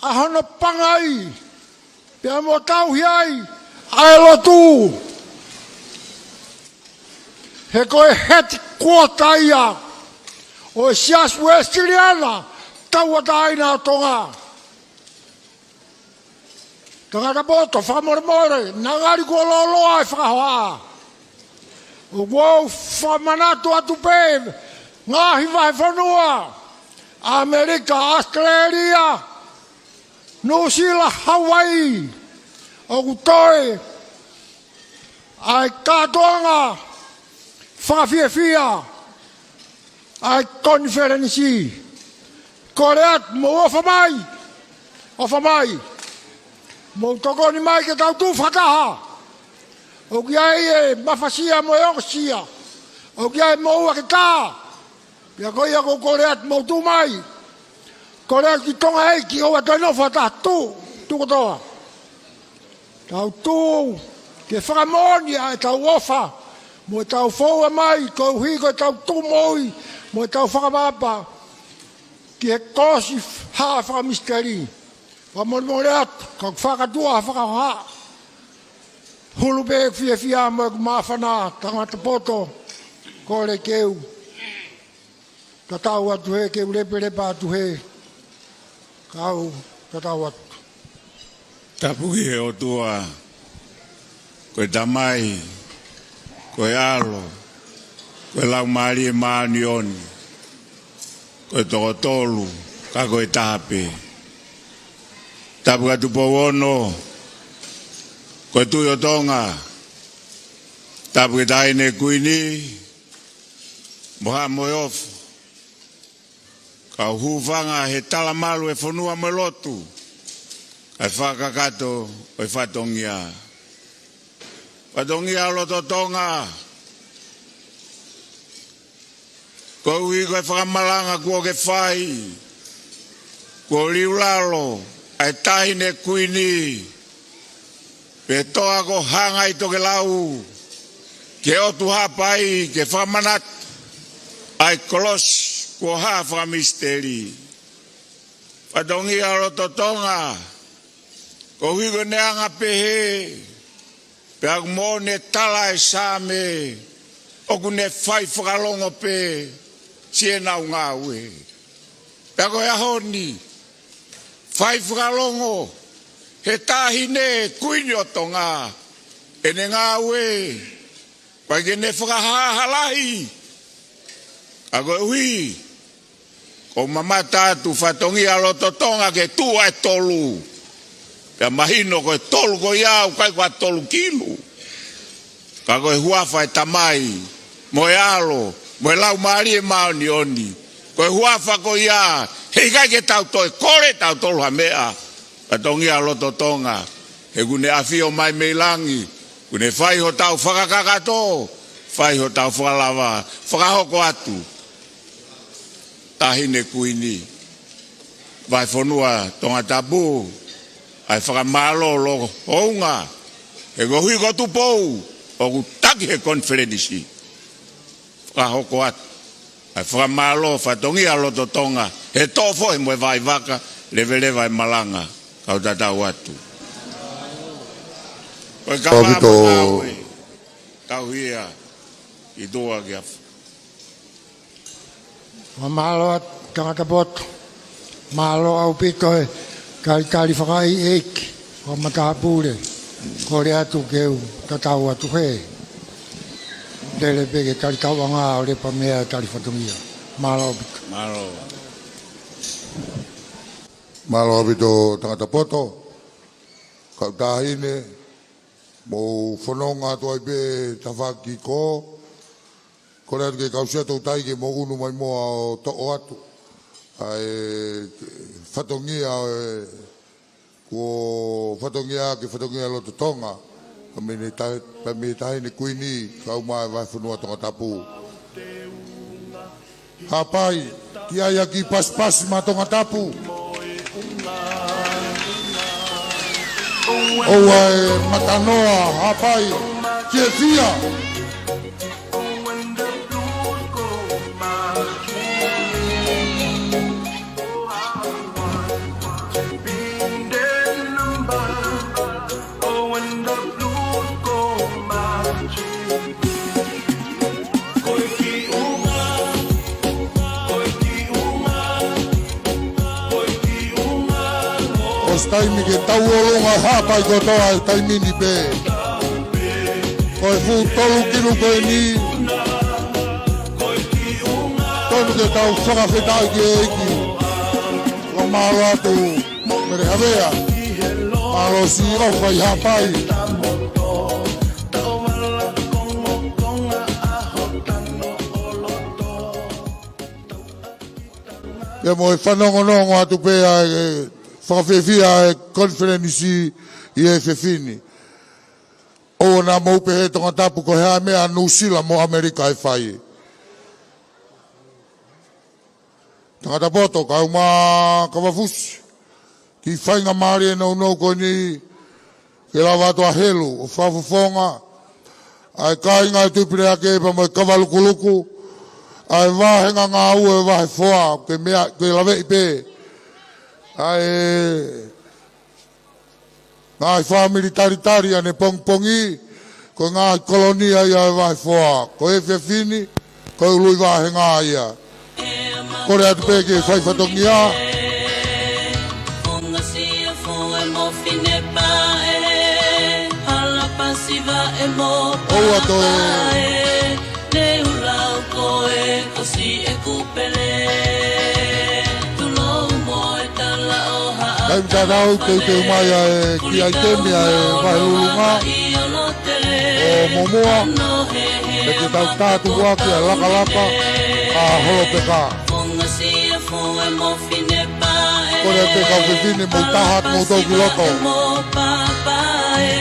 ʻa hono pangai, pea mo tauhi ai ʻa e lotu. He ko e headquarter ia ʻo e Siasi Uēsiliana Tauʻatāina ʻo Tonga. Tangata poto, fakamolemole, naʻa ngali kuo lōloa e fakahohaʻa. ʻOku ou fakamanatu atu pē, ngaahi vahefonua, ʻAmelika, ʻAositelēlia, Nuʻusila, Hauaiʻi, ʻoku toe ʻa e kātoanga fakafiefia ʻa e konifelenisi. Kole atu mou ʻofa mai, ʻofa mai. Mou tokoni mai ke tau tuʻu fakataha. ʻOku ʻi ai e mafasia mo e ʻokosia. ʻOku ʻi ai e moʻua ke tā. Pea ko ia ʻoku ou kole atu mou tuʻu mai. Kole atu ki Tongaʻeiki, ʻoua toe nofo ha taha, tuʻu, tuʻu kotoa. Tau tuʻu ke fakamoʻoni ʻa ʻetau ʻofa mo ʻetau foua mai, koeʻuhi ko ʻetau tuʻu moʻui mo ʻetau fakapapau ki he kolosi hā fakamisiteli. Fakamolemole atu, ka ʻoku fakatuʻa ha fakahohaʻa. Hulu pē ʻeku fiefia mo ʻeku māfana, tangata poto, kole ke u tatau atu hē, ke u lepelepa atu hē, kau tatau atu. Tapu ki he ʻOtua, ko e Tamai, ko e ʻAlo, ko e Laumālie Māʻoniʻoni, ko e toko tolu, ka ko e taha pē. Tapu ki he Tupou Ono, ko e Tuʻi ʻo Tonga, tapu ki he Taʻahine Kuini, mo Haʻa Moheofo, kau hūfanga he talamalu ʻo e fonua mo e lotu, kae fakakakato ʻa e fatongia. Fatongia ʻo loto Tonga, koeʻuhi ko e fakamalanga kuo ke fai, kuo liulalo ʻa e Taʻahine Kuini, pe toa ko Hangai Tokelau, ki he ʻOtu Haʻapai ke fakamanatu ʻa e kolosi kuo hā fakamisiteli. Fatongia ʻo loto Tonga, koeʻuhi ko ʻene anga pehē, pea ʻoku moʻoni e tala ʻa e Saame, ʻoku ne fai fakalongo pē siʻenau ngāue. Pea ko e ʻaho ni, fai fakalongo he Taʻahine Kuini ʻo Tonga ʻene ngāue, ʻikai ke ne fakahāhā lahi. Ka koeʻuhi, ʻoku ou mamata atu fatongia ʻo loto Tonga ke tuʻu ʻa e tolu. Pea mahino ko e tolu ko ia ʻoku ʻikai ko ha tolu kilu. Ka ko e huafa ʻo e Tamai, mo e ʻAlo, mo e Laumālie Māʻoniʻoni. Ko e huafa ko ia, heʻikai ke tau toe kole tautolu ha meʻa. Fatongia ʻo loto Tonga, he ʻoku ne ʻafio mai mei langi, ʻoku ne fai hotau fakakakato, fai hotau fakalava, fakahoko atu. Taʻahine Kuini, Vahefonua Tongatapu, ʻa e fakamālō ʻo hounga, he koeʻuhi ko Tupou, ʻoku taki he konifelenisi. Fakahoko atu ʻa e fakamālō, fatongia ʻo loto Tonga, he toʻo foʻi mo e vaivaka, leveleva e malanga, kau tatau atu. Ko e kapa ʻaupito. Tauhi ia, ʻi tuʻa ki afi. Mālō atu, tangata poto. Mālō ʻaupito e talitali fakaʻeiʻeiki, ʻo matāpule. Kole atu ke u tatau atu hē. Lele pē ke tali tauʻanga ʻo lepa meʻa tali fatongia. Mālō ʻaupito. Mālō. Mālō ʻaupito tangata poto. Kau Taʻahine, mou fononga atu ai pē tafaʻaki ko. Kole atu ke kau sia tou tai ke mou ʻunu mai muʻa ʻo toʻo atu ʻa e fatongia ʻo e, kuo fatongia ke fatongia loto Tonga. Palēmia, Palēmia Taʻahine Kuini, kau mai e vahefonua Tongatapu. Haʻapai, ki ai ʻa e kiʻi pasipasi maʻa Tongatapu. ʻOua ʻe matanoa, haʻapai, fiefia. ʻOsi taimi ke tau ʻolunga haʻapai kotoa he taimi ni pē. Ko e fuʻu tolu kilu ko eni. Tonu ke tau fakafetaʻi ki he ʻEiki. Fakamālō atu. Mele Havea. Mālō siʻi ʻofa ʻi haʻapai. Pea mo e fanongonongo atu pē ʻa e fakafiefia ʻa e konifelenisi ʻi he efiafi ni. ʻOua naʻa mou pehē Tongatapu ko e hā e meʻa ʻa Nuʻusila mo ʻAmelika ʻe fai. Tangata poto, kau mai Kavafusi. Kiʻi faingamālie nounou ko eni, ke lava atu ʻa Helu ʻo fakafofonga ʻa e kāinga ʻo Tupileake pea mo e Kavalukuluku, ʻa e vāhenga ngāue ʻo e vahefoa, ke meʻa, ke laveʻi pē ʻa e ngaahi fāmili talitali ʻanepongipongi, ko e ngaahi kolonia ia ʻo e vahefoa. Ko e efiafi ni, ko e ului vāhenga ia. Kole atu pē ke fai fatongia. ʻOua toe. Taimi tatau teuteu mai ʻa e kiʻi ʻaitemi ʻa e vahe lulunga ʻo Momoa. Pea te tau tātuʻaki ʻa e lakalaka ʻa Holopeka. Kole pē kau fefine mou taha atu moutolu ki loto.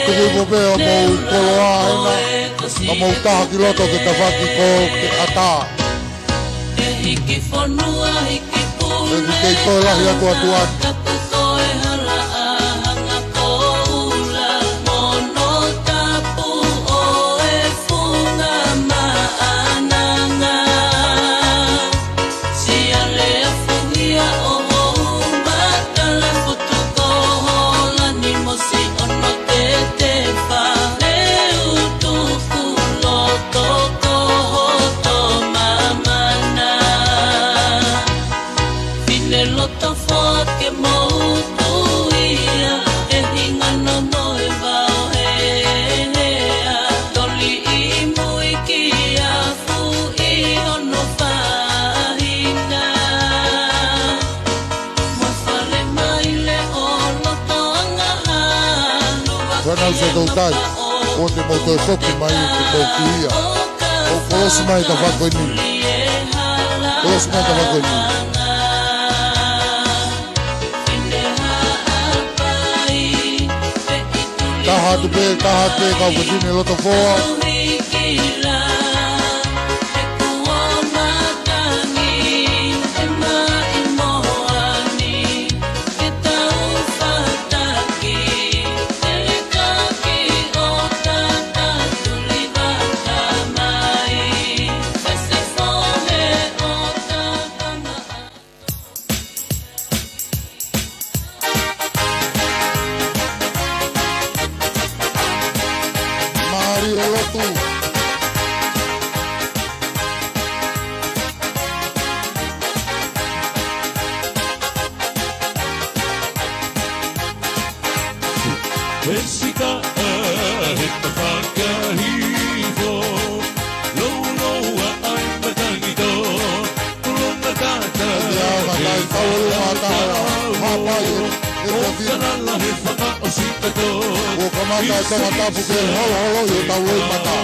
Tuku ipo pē ʻo mou koloa ena, ka mou taha ki loto ke tafaki ko ke ʻatā. ʻE hiki fonua, hiki pule, ʻe kei toe lahi atu atu atu. Tapu ko e hala ʻa hanga ko ula, mono tapu ʻo e funga maʻananga. Siale a fuhia ʻo hou matala futu ko hola ni mo si ono tete fale utu kulo. Toko hoto mamana. Fine loto foa ke mou tuia, ʻe hinga nono e vao he hea. Toli ʻi mui ki afu ʻi hono faʻahinga. Mo fale mai le o loto anga ha. Fānau Siaʻatoutai, ʻoua te mou toe foki mai ke mou kiʻi ia. ʻO kolosi mai tafaʻaki ko eni. Kolosi mai tafaʻaki ko eni. Taha atu pē, taha atu pē, kau fefine loto foa. Mālie lotu. He sika, he tafaka hifo, louloua ʻa e matangi tō. Ia, ka tai tau ʻolunga taha, hapai e, e tafia. Kuo kamata e Tongatapu ke holoholoʻi hotau loʻimata.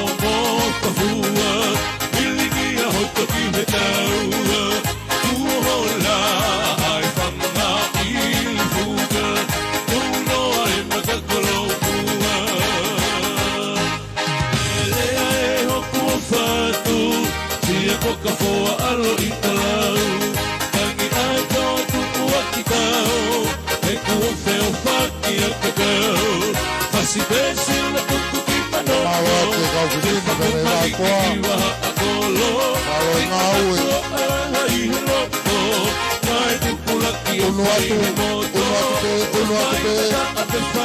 ʻUnu atu, ʻunu atu pē, ʻunu atu pē.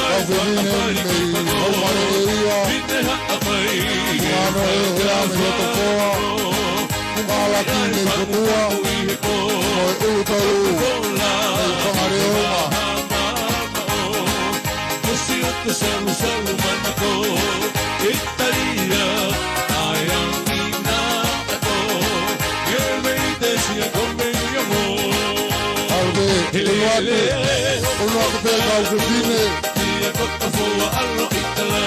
Kau fefine mei Haʻamaleʻeia. Mano e hea mei Hotokoa. Punga Alaki mei Kotua. Mo e ʻUlutolu mei Fangaleuma. Ko siʻa te salusalu manako, ʻItalia, ʻa e angi naʻa ko, ʻe mei te sia ko mei amo. ʻAlu pē, ʻulu atu, ʻulu atu pē kau fefine. Ia ko ka foa alo ʻItala,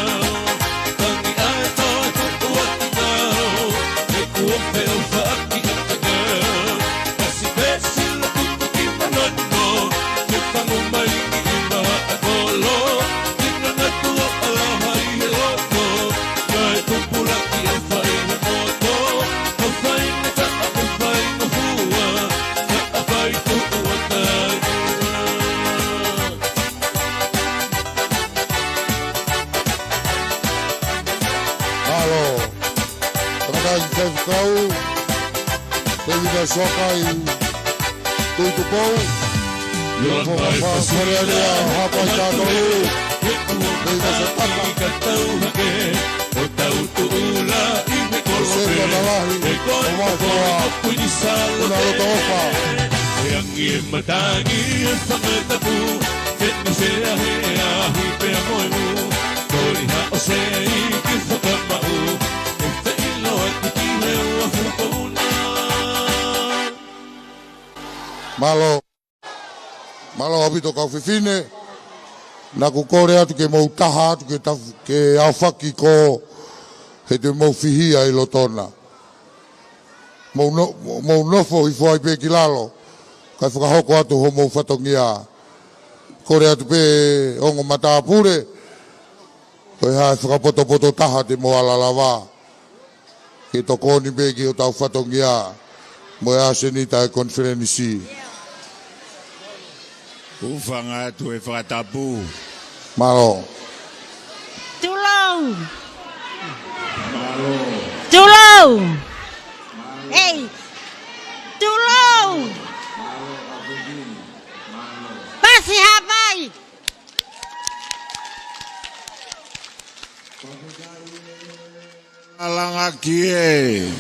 tangi ʻa e toa tuku atu tau, ʻe kuo pe o faki ʻataka. Mālō. Tangataʻeiki faifekau, Tēvita Soakai Tuʻitupou. Ia ko e fakamolemole ʻa Haʻapai Tautolu. Tēvita Soakai. Ko Sēpata Lahi, ko Mafoa, ʻUna Loto ʻOfa. He angi e matangi e fanga tapu, ke ni se ahe ahi pea mo e mu, ko ni ha o se iki fakamaʻu, e feʻilo atu ki he ua fukauna. Mālō. Mālō ʻaupito kau fefine. Naʻa ku kole atu ke mou taha atu ke taf-, ke aofaki ko he te mou fihia ʻi loto na. Mou no-, mou nofo hifo ai pē ki lalo. Kae fakahoko atu hoʻomou fatongia. Kole atu pē ongo matāpule. Ko e hā e fakapotopoto taha te mou ala lava ke tokoni pē ki hotau fatongia mo e ʻasenita e konifelenisi. Hūfanga atu e fakatapu. Mālō. Tulou. Mālō. Tulou. Mālō. Ei. Tulou. Mālō. Pasi Haʻapai. Lālanga kie.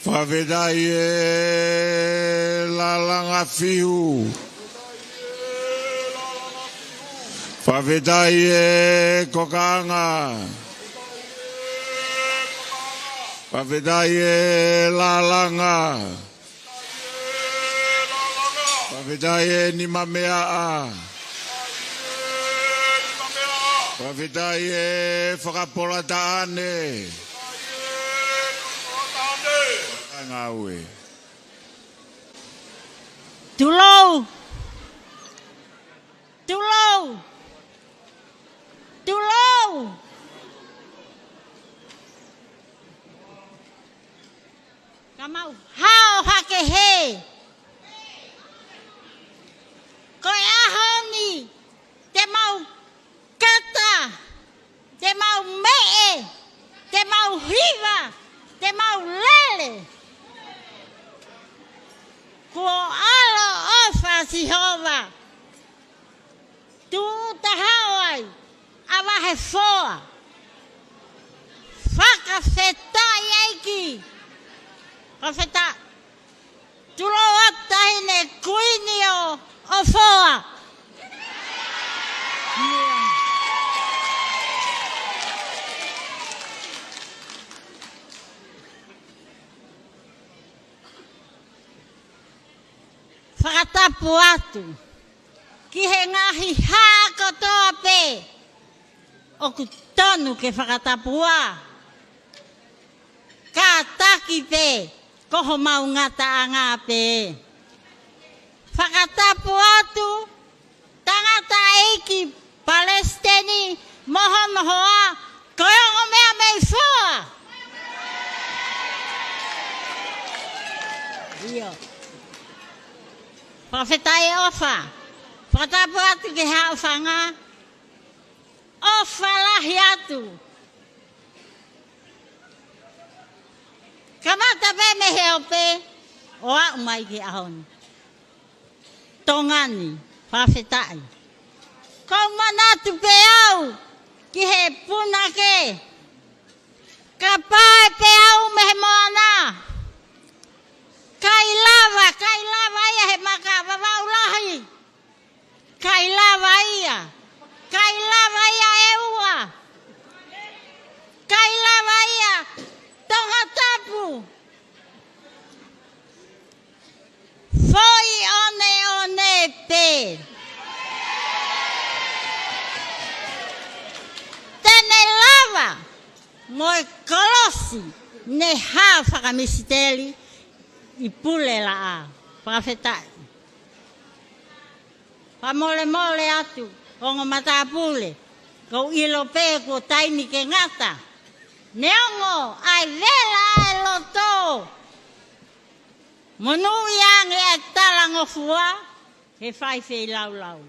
Fakafetaʻi e Lālanga fiu. Fakafetaʻi e kokaʻanga. Fakafetaʻi e lālanga. Fakafetaʻi e nimameaʻa. Fakafetaʻi e fakapolataʻane. Ngāue. Tulou. Tulou. Tulou. Ka mau hao hake hē. Ko e ʻaho ni, te mau kata, te mau meʻe, te mau hiva, te mau lele. Kuo ʻaloʻofa Sihova. Tuʻu taha ai, ʻa Vahefoa. Fakafetaʻi ʻEiki. Fakafetaʻi. Tulou atu Taʻahine Kuini ʻo, ʻo Foa. Fakatapu atu ki he ngaahi hā kotoa pē ʻoku tonu ke fakatapua. Kātaki pē ko homau ngataʻanga pē. Fakatapu atu tangataʻeiki palesiteni mo hono hoa, ko e ongo meʻa mei Foa. ʻIo. Fakafetaʻi ʻofa. Fakatapu atu ki he haʻofanga, ʻofa lahi atu. Kamata pē mei he ope, ʻo aʻu mai ki he ʻaho ni. Tonga ni, fakafetaʻi. Kou manatu pē au ki he punake. Ka pae pē au mei he moana. Kai lava, kai lava ia he maka Vavaʻu Lahi. Kai lava ia. Kai lava ia ʻEua. Kai lava ia Tongatapu. Foʻi ʻoneʻone pē. Te ne lava mo e kolosi ne hā fakamisiteli ʻi Pulelaʻā. Fakafetaʻi. Fakamolemole atu, ongo matāpule, kou ʻilo pē kuo taimi ke ngata. Neongo ʻa e vela ʻa e loto, monūʻia ange ʻa e talangofua he fai feilaulau.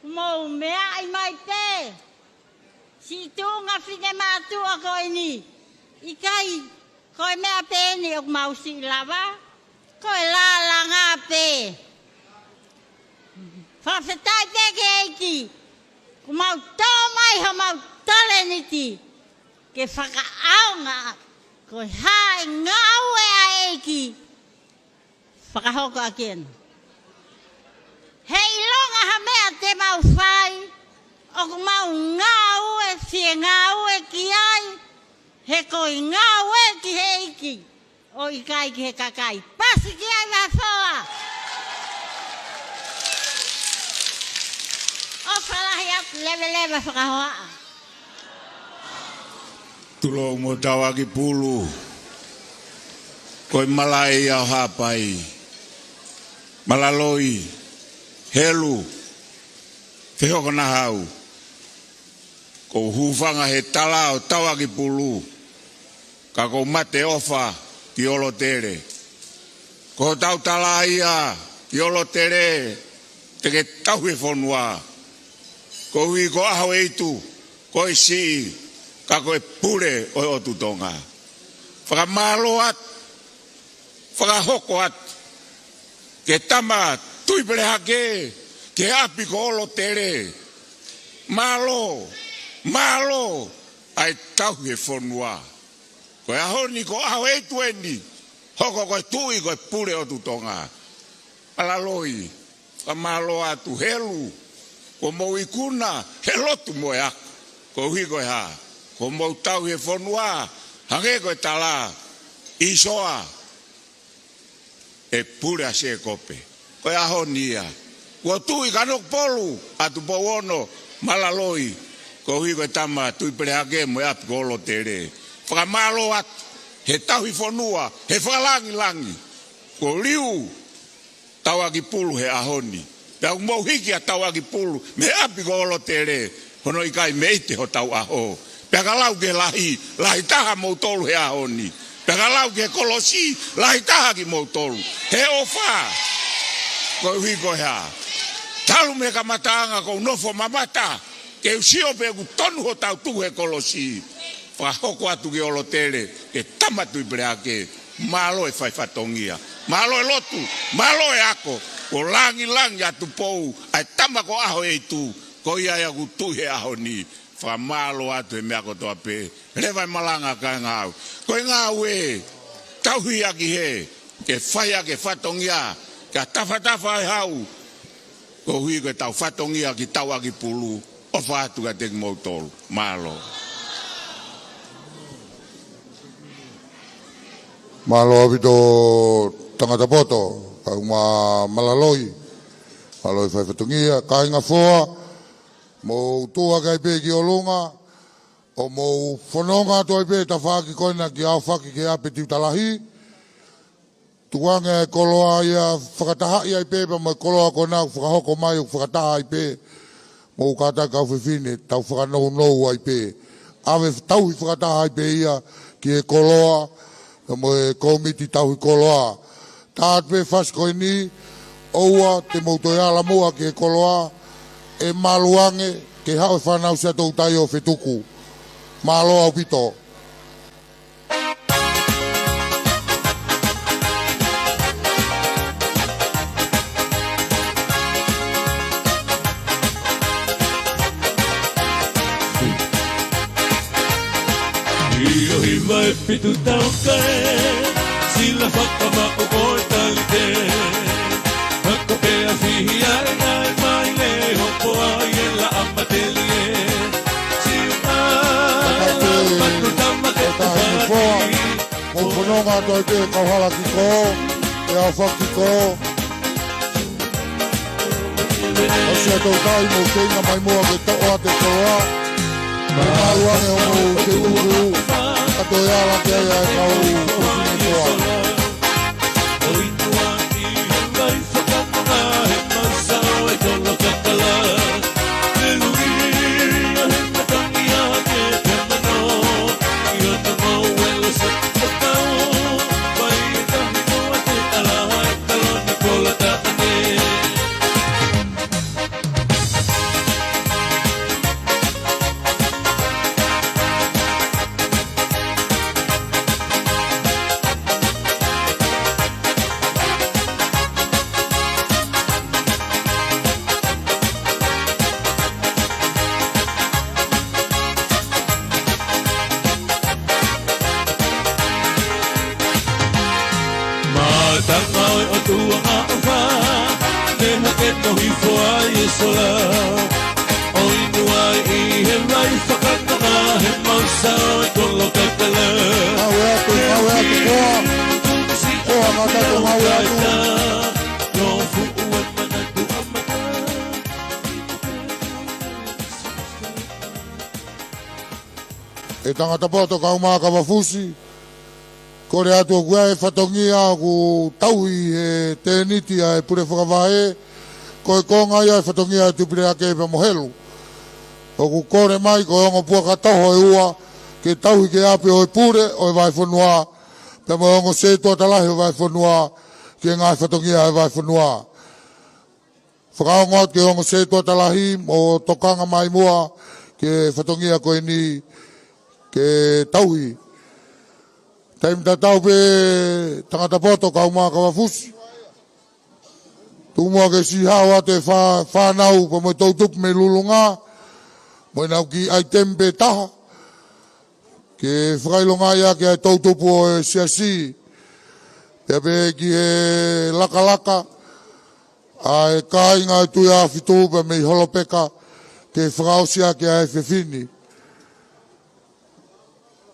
Mou meaʻi mai pē, siʻi tuʻunga finemātuʻa ko eni, ʻikai ko e meʻa pē eni ʻoku mau siʻi lava, ko e lālanga pē. Fakafetaʻi pē ki he ʻEiki, kuo mau tō mai homau talēniti ke fakaʻaonga, ko e hā e ngāue ʻa e ʻEiki, fakahoko ʻaki ena. He ʻilonga ha meʻa te mau fai, ʻoku mau ngāue, fie ngāue ki ai, he ko e ngāue ki he ʻEiki, ʻo ʻikai ki he kakai. Pasi ki ai Vahefoa. ʻOfa lahi atu, leveleva fakahohaʻa. Tulou mo Tauʻakipulu, ko e malaʻe ia ʻo Haʻapai. Malaloi, Helu, Fehokonahau. Kou hūfanga he tala ʻo Tauʻakipulu, ka kou mate ʻofa ki ʻOlotele. Ko hotau tala ia ki ʻOlotele, te ke tauhi e fonua. Koeʻuhi ko ʻAhoeitu, ko e siʻi, ka ko e pule ʻo e ʻOtu Tonga. Fakamālō atu, fakahoko atu ki he tama Tuʻipelehake, ki he ʻapi ko ʻOlotele. Mālō, mālō ʻa e tauhi e fonua. Ko e ʻaho ni ko ʻAhoeitu eni, hoko ko e tuʻi, ko e pule ʻo e ʻOtu Tonga. Malaloi, fakamālō atu Helu, kuo mou ikuna he lotu mo e ako. Koeʻuhi ko e hā? Kuo mou tauhi e fonua, hangē ko e tala ʻi Soa, ʻe pule ʻa Sēkope. Ko e ʻaho ni ia. Kuo tuʻi Kanokupolu ʻa Tupou Ono, malaloi, koeʻuhi ko e tama Tuʻipelehake mo e ʻapi ko ʻOlotele. Fakamālō atu he tauhi fonua, he fakalāngilangi. Kuo liu Tauʻakipulu he ʻaho ni. Pea ʻoku mou hiki ʻa Tauʻakipulu mei he ʻapi ko ʻOlotele, hono ʻikai mei ʻite hotau ʻaho. Pea ka lau ki he lahi, lahi taha moutolu he ʻaho ni. Pea ka lau ki he kolosi, lahi taha kimoutolu. He ʻofa. Koeʻuhi ko e hā? Talu mei he kamataʻanga kou nofo mamata, ke u sio pe ʻoku tonu hotau tuku he kolosi. Fakahoko atu ki ʻOlotele, ki he tama Tuʻipelehake, mālō e fai fatongia, mālō e lotu, mālō e ako, kuo lāngilangi ʻa Tupou, ʻa e tama ko ʻAhoeitu, ko ia ia ʻoku tuʻi he ʻaho ni. Fakamālō atu he meʻa kotoa pē, leva e malanga kāinga au. Ko e ngāue, tauhi ʻaki hē, ke fai ʻaki e fatongia, ke tafatafa e hau, koeʻuhi ko ʻetau fatongia ki Tauʻakipulu, ʻofa atu kiate kimoutolu. Mālō. Mālō ʻaupito tangata poto, kae ʻumaʻā Malaloi, mālō e fai fatongia, kāinga Foa, mou tuʻu hake ai pē ki ʻolunga, ʻo mou fononga atu ai pē he tafaʻaki ko ena ki ʻAofaki ki he ʻapi Tiuta Lahi. Tukuange e koloa ia fakatahaʻi ai pē, pea mo e koloa ko ena ʻoku fakahoko mai ʻoku fakataha ai pē. Mou kātaki kau fefine, tau fakanounou ai pē. ʻAve tauhi fakataha ai pē ia ki he koloa, pea mo e kōmiti tauhi koloa. Tā atu pē fasi ko eni, ʻOua te mou toe ala muʻa ki he koloa, ʻe malu ange, ke haʻu e fānau Siaʻatoutai ʻo fetuku. Mālō ʻaupito. ʻI ʻo hiva e fitu tau kae, sila fakamaʻu ʻo e talite. Hako pea fihi ai ngai mai le hopo ai e laʻa matelie. Siu a la manu tama ke tupaki. Mou fononga atu ai pē kau hala ki kō, ʻe au faki kō. ʻOsi ʻa e tau tai mou feinga mai muʻa ke toʻo atu e koloa. Mou malu ange ʻo mou ke uku. Kato e ala ke ai ʻa e kau uku ne koa. Mātanga ʻo e ʻOtua ʻofa, ne hake nohi foa ʻi e sola. ʻO inu ai ʻi he vai fakanonga, he mausa ʻo e kolo kakala. Ngāue atu, ngāue atu, koa. Koa, ngā tato ngāue atu. Nō fuʻu e manatu amata. ʻE tangata poto kau mā kava fusi. Kole atu ʻoku ʻi ai e fatongia ʻoku tauhi he tēniti ʻa e pule fakavahe, ko e konga ia e fatongia ʻo e Tupileake pea mo Helu. ʻOku kole mai ko e ongo puaka toho ʻe ua, ke tauhi ki ʻapi ʻo e pule ʻo e vahefonua, pea mo e ongo sētuata lahi ʻo e vahefonua, ki he ngaahi fatongia ʻo e vahefonua. Fakaongo atu ki he ongo sētuata lahi mo tokanga mai muʻa ki he fatongia ko eni ke tauhi. Taimi tatau pē tangata poto kau mā kava fusi. Tuku muʻa ke siʻi hao atu e fā-, fānau pea mo e toutupu mei Lulunga. Mo ʻenau kiʻi ʻaitemi pē taha. Ke fakaʻilongaʻi ʻaki ʻa e toutupu ʻo e siasi. Pea pē ki he lakalaka. ʻA e kāinga ʻo e Tuiafitu pea mei Holopeka ke fakaʻosi ʻaki ʻa e fefine.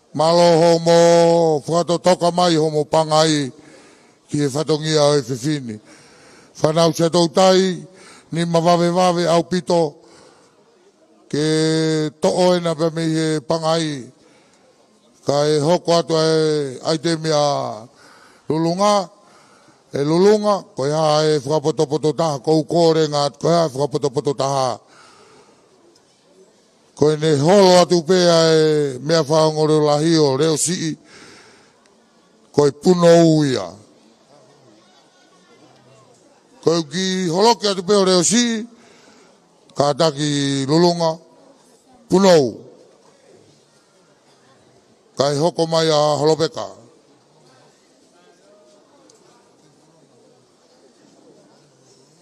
Mālō hoʻomo fakatotoka mai hoʻomo pangai ki he fatongia ʻo e fefine. Fānau Siaʻatoutai, nima vavevave ʻaupito, ke toʻo ena pea mei he pangai. Kae hoko atu ʻa e ʻaitemi ʻa Lulunga, ʻe Lulunga, ko e hā e fakapotopoto taha, ko u kole ngā ko e hā e fakapotopoto taha. Ko ʻene holo atu pē ʻa e meʻa fakaongo leʻo lahi ʻo leʻo siʻi, ko e punou ia. Ko e kiʻi holoki atu pē ʻo leʻo siʻi, kātaki Lulunga, punou. Kae hoko mai ʻa Holopeka.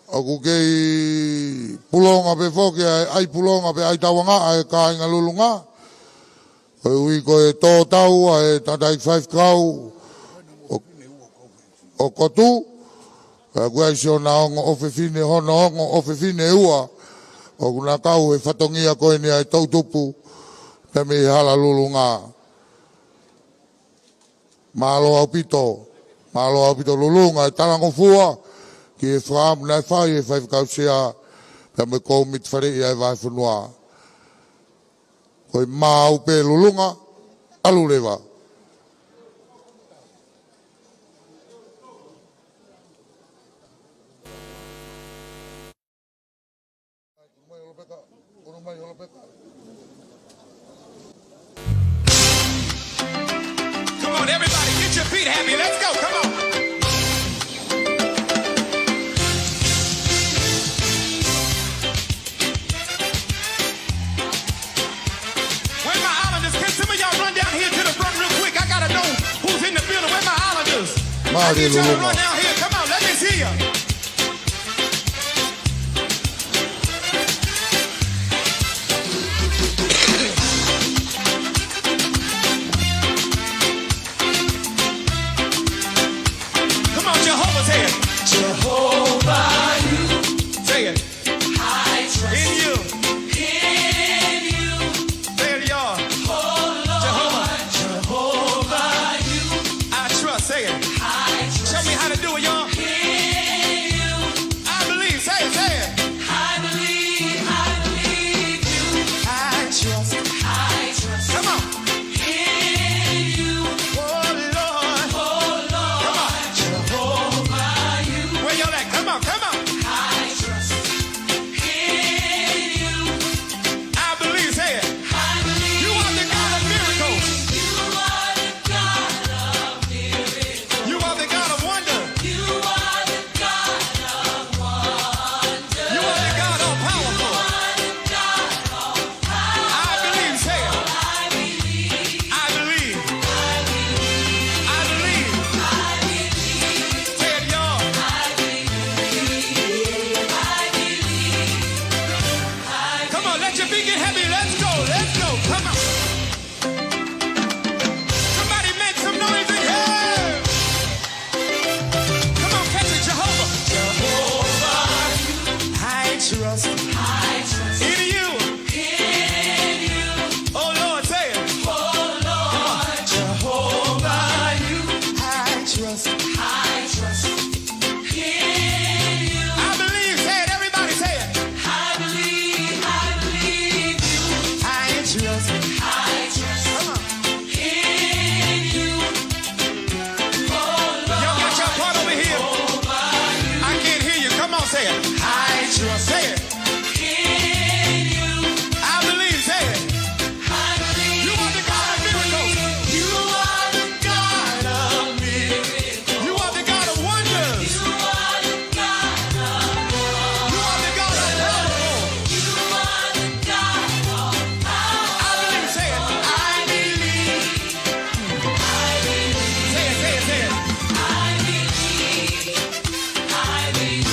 ʻOku kei pulonga pē foki ʻa e ʻai pulonga pē ʻai tauangaʻa e kāinga Lulunga. Koeʻuhi ko e tōtau ʻa e tangataʻeiki faifekau ʻo, ʻo Kotu. Pea ʻoku ʻi ai siʻona ongo ʻofefine, hono ongo ʻofefine ʻe ua. ʻOku na kau he fatongia ko eni ʻa e toutupu pea mei he hala Lulunga. Mālō ʻaupito, mālō ʻaupito Lulunga e talangofua ki he fakaʻamu naʻe fai ʻe he faifekau sea pea mo e kōmiti faleʻi ʻa e vahefonua. Ko e maau pē Lulunga, ʻalu leva. Come on, everybody, get your feet happy. Let's go. Come on. I need y'all to run down here. Come on, let me see you. Come on, Jehovah, say it. Jehovah, you. Say it. I trust in you. In you. Say it, y'all. Oh, Lord. Jehovah. Jehovah, you. I trust. Say it. I trust. Show me how to do it, y'all. In you. I believe. Say it, say it. I believe, I believe you. I trust. I trust. Come on. In you. Oh, Lord. Oh, Lord. Come on. Jehovah, you. Where y'all at? Come on, come on. I trust in you. I believe, say it. I believe. You are the God of miracles. You are the God of miracles. You are the God of wonder. You are the God of wonder. You are the God all powerful. You are the God all I believe, say it. I believe. I believe. I believe. Say it, y'all. Come on, let your feet get happy. Let's go. Let's go. Come on. Somebody make some noise in here. Come on, catch it, Jehovah. Jehovah, I trust. I trust in you. In you. Oh, Lord, say it. Oh, Lord. Come on. Jehovah, you. I trust. I trust in you. I believe. Say it, everybody, say it. I believe, I believe you. I trust. I trust. Come on. In you. Y'all got your part over here. I can't hear you. Come on, say it. I trust. Say it. In you. I believe. Say it. I believe. You are the God of miracles. You are the God of miracles. You are the God of wonders. You are the God of wonders. You are the God of powerful. You are the God of power. I believe. Say it. I believe. Say it, say it, say it. I believe. I believe.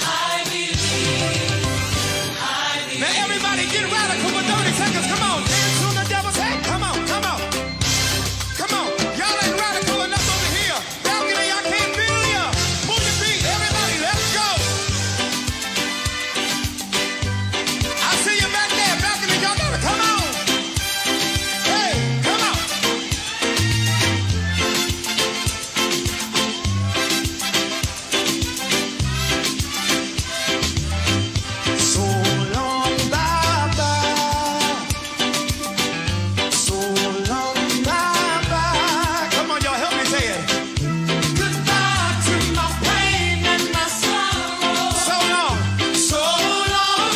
I believe. I believe. Now everybody get radical for thirty seconds. Come on, dance on the devil's head. Come on, come on. Come on. Y'all ain't radical enough over here. Balcony, I can't feel ya. Move your feet, everybody. Let's go. I see you back there, balcony. Y'all gotta come on. Hey, come on. So long, Baba. So long, Baba. Come on, y'all, help me say it. Goodbye to my pain and my sorrow. So long. So long.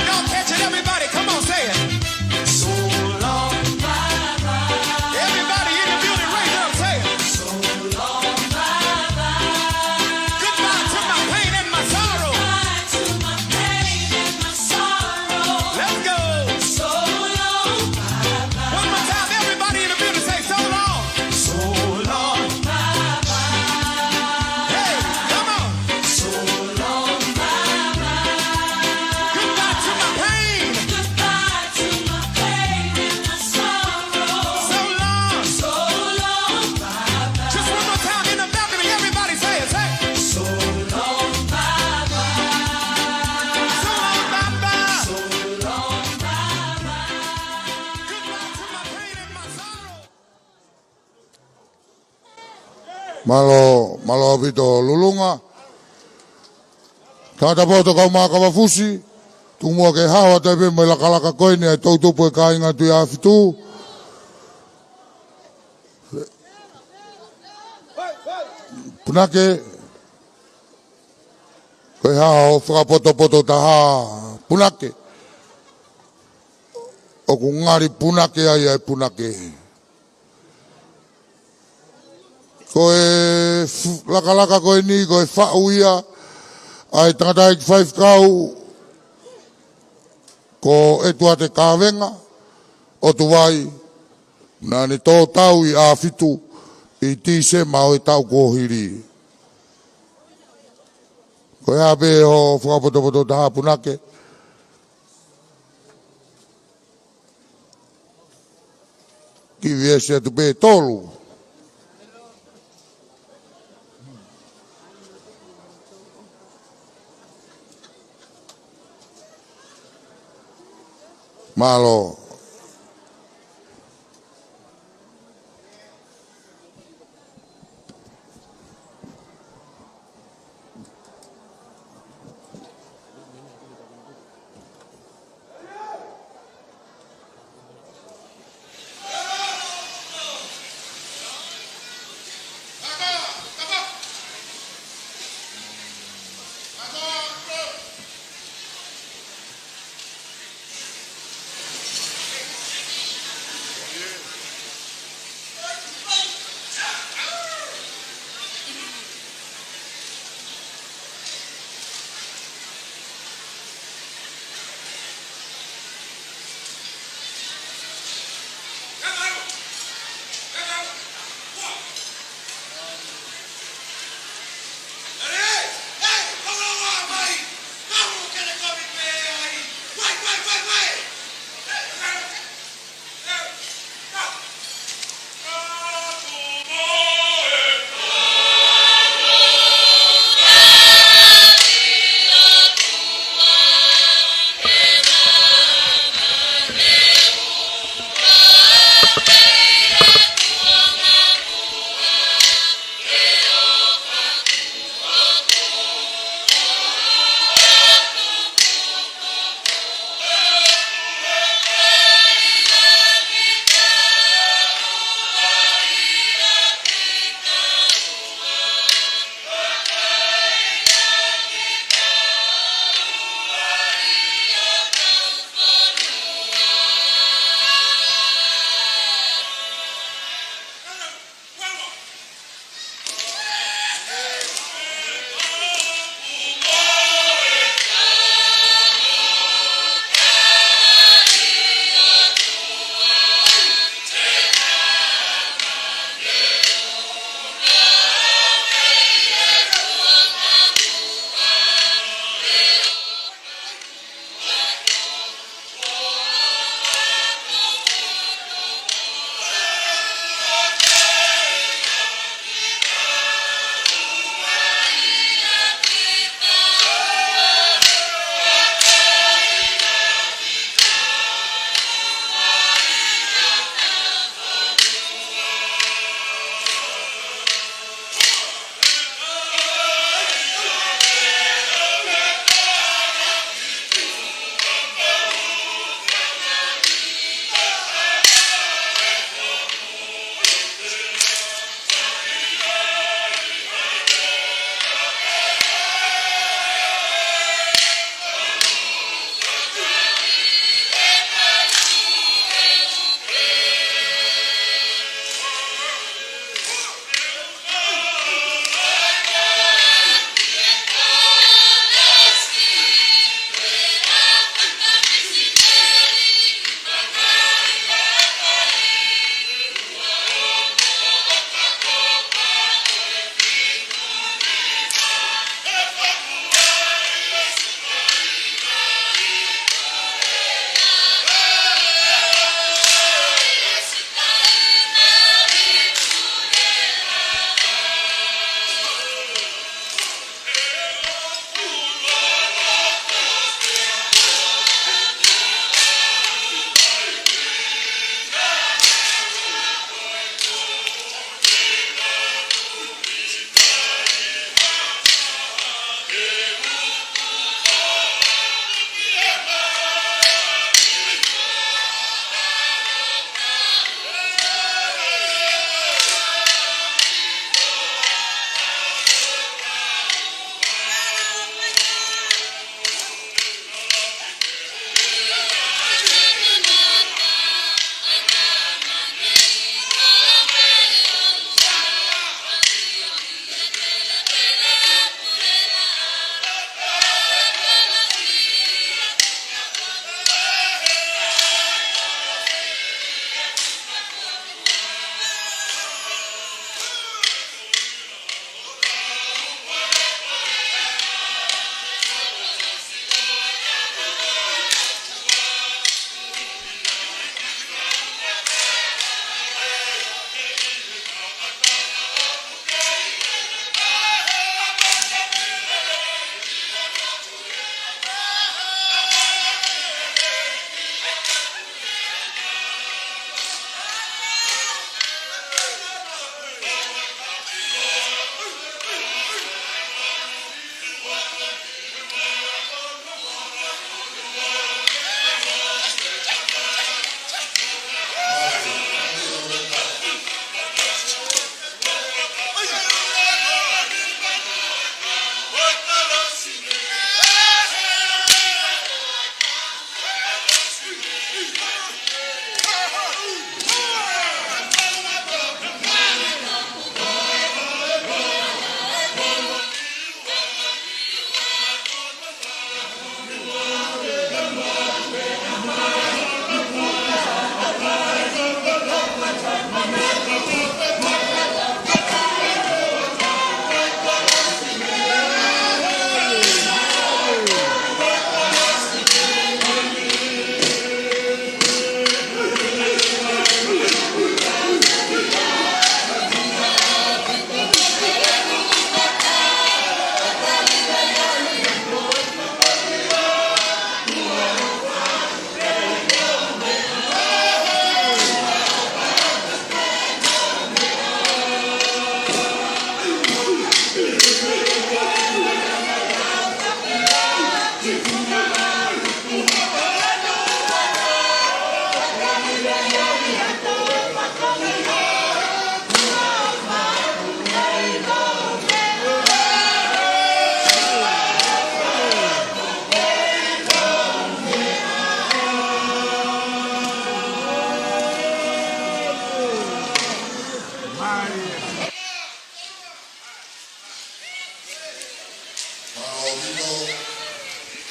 Y'all catch it, everybody. Come on, say it. So long, Baba. Everybody in the building, raise up, say it. So long, Baba. Goodbye to my pain and my sorrow. Goodbye to my pain and my sorrow. Let's go. So long, Baba. One more time, everybody in the building, say, "So long." So long, Baba. Hey, come on. So long, Baba. Goodbye to my pain. Goodbye to my pain and my sorrow. So long. So long, Baba. Just one more time in the balcony, everybody say it, say it. So long, Baba. So long, Baba. So long, Baba. Goodbye to my pain and my sorrow. Mālō, mālō ʻaupito Lulunga. Tangata poto kau mā kava fusi, tuku muʻa ke hao atu pē mo e lakalaka ko eni ʻa e toʻutupu ʻo e kāinga Tuʻiʻāfitu. Punake, ko e hā hoʻo fakapotopoto taha, Punake? ʻOku ngali punake ai ʻa e punake. Ko e fu-, lakalaka ko eni, ko e faʻu ia ʻa e tangataʻeiki faifekau ko ʻEtuate Kavenga, ʻOtuvai, Naʻa ne tō tau ʻi he ʻaho fitu ʻi Tīsema ʻo e taʻu kuo hili. Ko e hā pē hoʻo fakapotopoto taha, Punake? Kiʻi veesi atu pē, tolu. Mālō.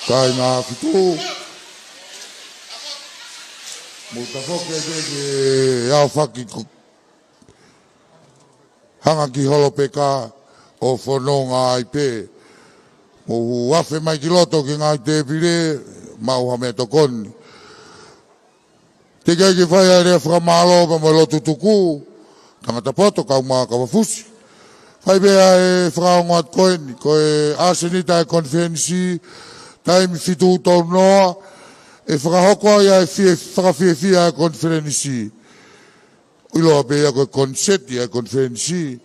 Kāinga Fitu. Mou tafoki ai pē ke aofaki ko-, hanga ki holopeka ʻo fononga ai pē. Mou afe mai ki loto ki he ngaahi tēpile, maʻu ha meʻatokoni. Teʻeki ai ke fai ʻa e lea fakamālō pea mo e lotu tuku, tangata poto, kau mai Kavafusi. Fai pē ʻa e fakaongo atu ko eni, ko e ʻasenita ʻa e konifelenisi, taimi fitu tolu noa, ʻe fakahoko ai ʻa e fie-, fakafiefia ʻa e konifelenisi. ʻIloa pē ia ko e koniseti ʻa e konifelenisi.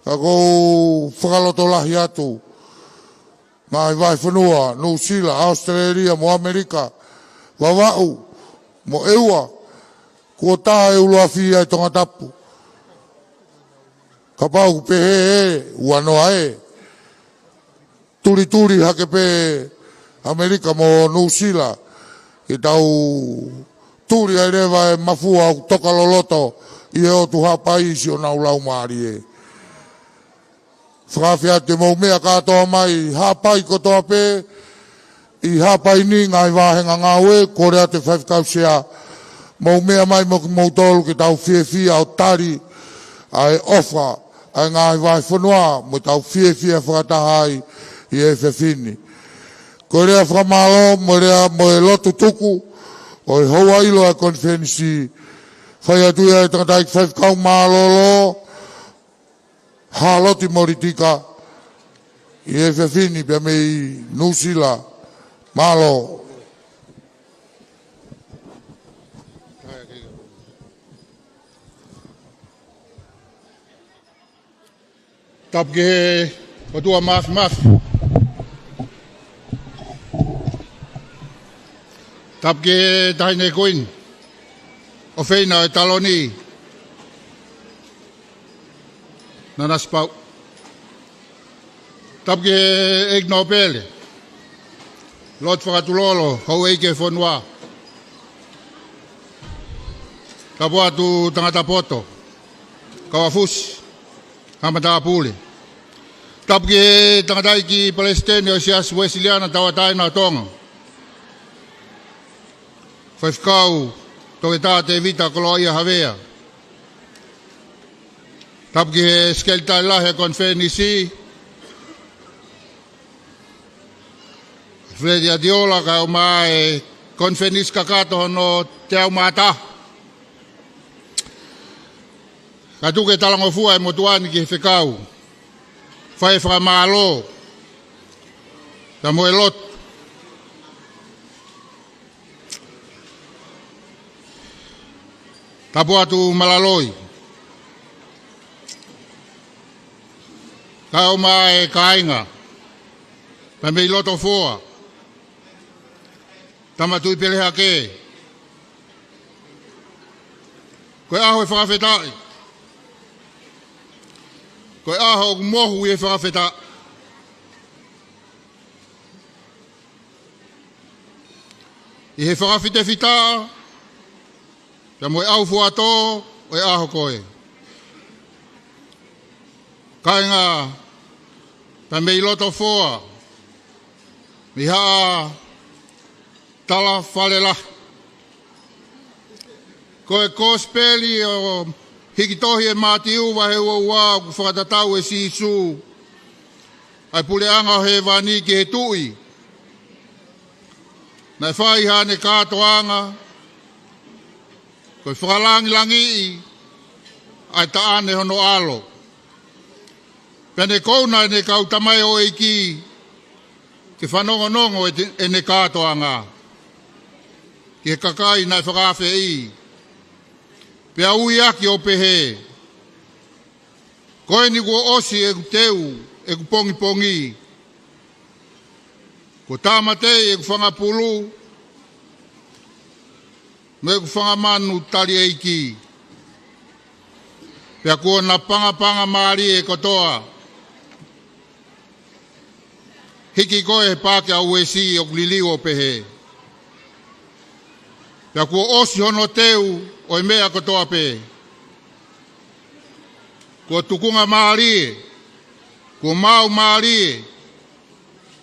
Ka ʻoku ou fakalotolahi atu. Ngaahi vahefonua, Nuʻusila, ʻAositelēlia, mo ʻAmelika, Vavaʻu, mo ʻEua, kuo tā e ʻuluafi ʻa e Tongatapu. Kapau ʻoku pehē ʻe, ua noa ē. Tulituli hake pē ʻAmelika mo Nuʻusila. Ke tau tuli ai leva e mafua ʻoku toka loloto ʻi he ʻOtu Haʻapai ʻi siʻonau laumālie. Fakaafe atu ke mou meʻa kātoa mai, Haʻapai kotoa pē, ʻi Haʻapai ni ngaahi vāhenga ngāue, kole atu e faifekau sea, mou meʻa mai mo kimoutolu ke tau fiefia ʻo tali ʻa e ʻofa ʻa e ngaahi vahefonua, mo tau fiefia fakataha ai ʻi he efiafi ni. Ko e lea fakamālō, mo e lea mo e lotu tuku, ʻo e houa ʻilo ʻa e konifelenisi, fai atu ia ʻe he tangataʻeiki faifekau mālōlō, Hāloti Molitika, ʻi he efiafi ni pea mei Nuʻusila. Mālō. Tapu ki he ʻOtua Māfimafi. Tapu ki he Taʻahine Kuini, ʻofeina ʻo e taloni, Nanasipauʻu. Tapu ki he ʻEiki Nōpele, Lord Fakatulolo, Houʻeiki ʻo e Fonua. Tapu atu tangata poto, Kavafusi, Haʻa Matāpule. Tapu ki he tangataʻeiki Palesiteni ʻo e Siasi Uēsiliana Tauʻatāina ʻo Tonga, Faifekau Toketā Tēvita Koloaʻia Havea. Tapu ki he Sekelitali Lahi ʻo e Konifelenisi, Feleti ʻAtiola, kae ʻumaʻā e konifelenisi kakato hono teau mā taha. Kae tuku e talangofua ʻa e motuʻa ni ki he fekau, fai e fakamālō, pea mo e lotu. Tapu atu Malaloi, kae ʻumaʻā e kāinga, pea mei loto foa, Tama Tuʻi Pelehake. Ko e ʻaho ʻo e fakafetaʻi. Ko e ʻaho ʻoku mohu ʻi he fakafetaʻi. ʻI he fakafitefitaʻa, pea mo e ʻaufuatō ʻo e ʻaho ko ē. Kāinga, pea mei loto foa, mei Haʻa Tala Fale Lahi. Ko e Kosipeli ʻo e hiki tohi ʻe Mātiu vahe ua ua, ʻoku fakatatau ʻe Sīsū ʻa e puleʻanga ʻo hēvani ki he tuʻi naʻe fai haʻane kātoanga, ko e fakalangilangiʻi ʻa e taʻane hono ʻAlo. Pea ne kouna ʻene kau tamaioʻeiki ke fanongonongo ʻene kātoanga ki he kakai naʻe fakaafeʻi. Pea ui ʻaki ʻo pehē, ko eni kuo ʻosi ʻeku teu ʻeku pongipongi. Kuo tāmateʻi ʻeku fanga pulu mo ʻeku fanga manu tali ʻeiki. Pea kuo na pangapanga mālie kotoa. Hiki ko ē he paaki ʻa Uēsi ʻoku liliu ʻo pehē, pea kuo ʻosi hono teu ʻo e meʻa kotoa pē. Kuo tukunga mālie, kuo maau mālie,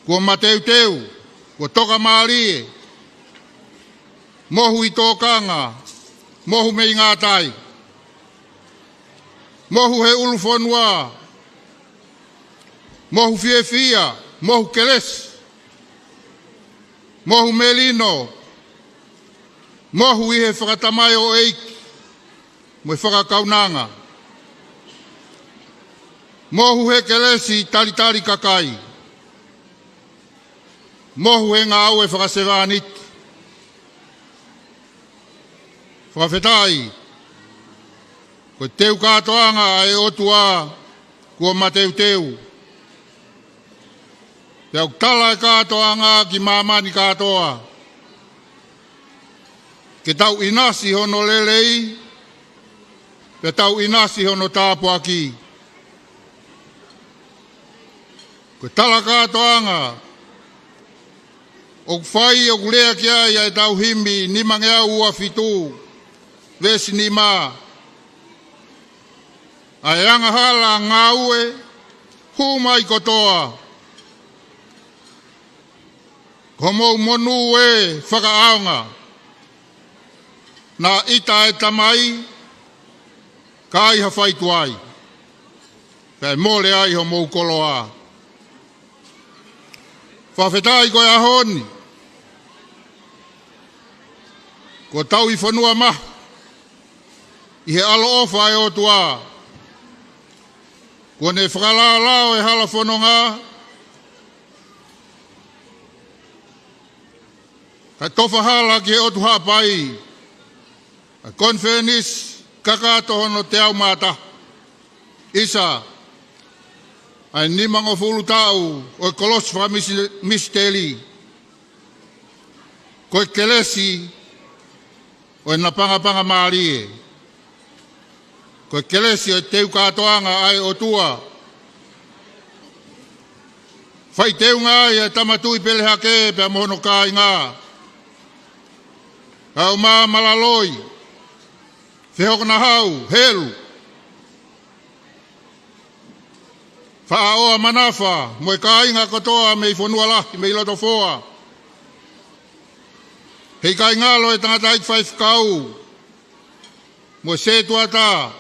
kuo mateuteu, Kuo toka mālie, mohu ʻi tōkanga, mohu mei ngātai, mohu he ʻulufonua, mohu fiefia, mohu kelesi, mohu melino, mohu ʻi he fakatamaioʻeiki mo e fakakaunanga, mohu he kelesi talitali kakai, mohu he ngāue fakasevāniti. Fakafetaʻi, ko e teu kātoanga ʻa e ʻOtua kuo mateuteu. Pea ʻoku tala e kātoanga ki māmani kātoa, ke tau ʻinasi hono lelei, pea tau ʻinasi hono tāpuaki. Ko e tala kātoanga ʻoku fai, ʻoku lea ki ai ʻa ʻetau himi nimangeau ua fitu, veesi nima: ʻA e angahala ngāue hū mai kotoa, ko homou monū ē fakaʻaonga. Naʻa ʻita ʻa e Tamai, ka ai ha fai tuai, pea ʻe mole ai homou koloa. Fakafetaʻi ko e ʻaho ni, kuo tau ʻi fonua mahu ʻi he ʻaloʻofa ʻa e ʻOtua. Kuo ne fakalaolao e hala fononga, kae tofa hala ki he ʻOtu Haʻapai, ʻa e konifelenisi kakato hono teau mā taha, ʻisa, ʻa e nimangofulu taʻu ʻo e kolosi fakamisiteli. Ko e kelesi ʻo e napangapanga mālie. Ko e kelesi ʻo e teu kātoanga ʻa e ʻOtua. Fai teunga ai ʻa e Tama Tuʻi Pelehake pea mo hono kāinga, ʻa e ʻOtua Malaloi, Fehokanahau, Helu, Faʻaoa, Manafa, mo e kāinga kotoa mei Fonualahi, mei Lotofoa. Heʻikai ngalo e tangataʻeiki faifekau mo e setuata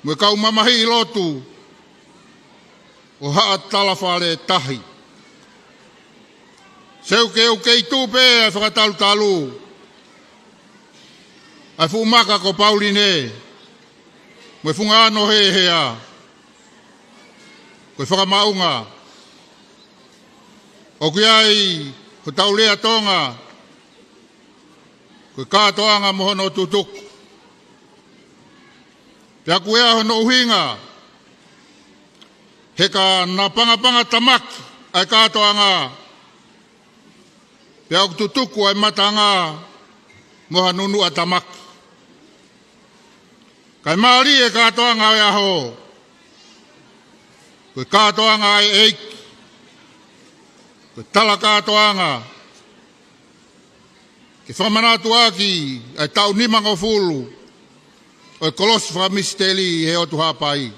mo e kau mamahiʻi lotu ʻo Haʻa Talafale Tahi. Seuke, ʻoku kei tuʻu pē ʻa e fakatalutalu ʻa e fuʻu maka ko Pauline mo e funga ano hehea. Ko e fakamaʻunga ʻoku ʻi ai hotau lea Tonga, ko e kātoanga mo hono tutuku. Pea ʻoku ʻi ai hono ʻuhinga, he ka napangapanga tamaki ʻa e kātoanga, pea ʻoku tutuku ʻa e matanga mo ha nunuʻa tamaki. Kae mālie e kātoanga ʻo e ʻaho, ko e kātoanga ʻa e ʻEiki, ko e tala kātoanga ke fakamanatu ʻaki ʻa e taʻu nimangofulu ʻo e kolosi fakamisiteli ʻi he ʻOtu Haʻapai.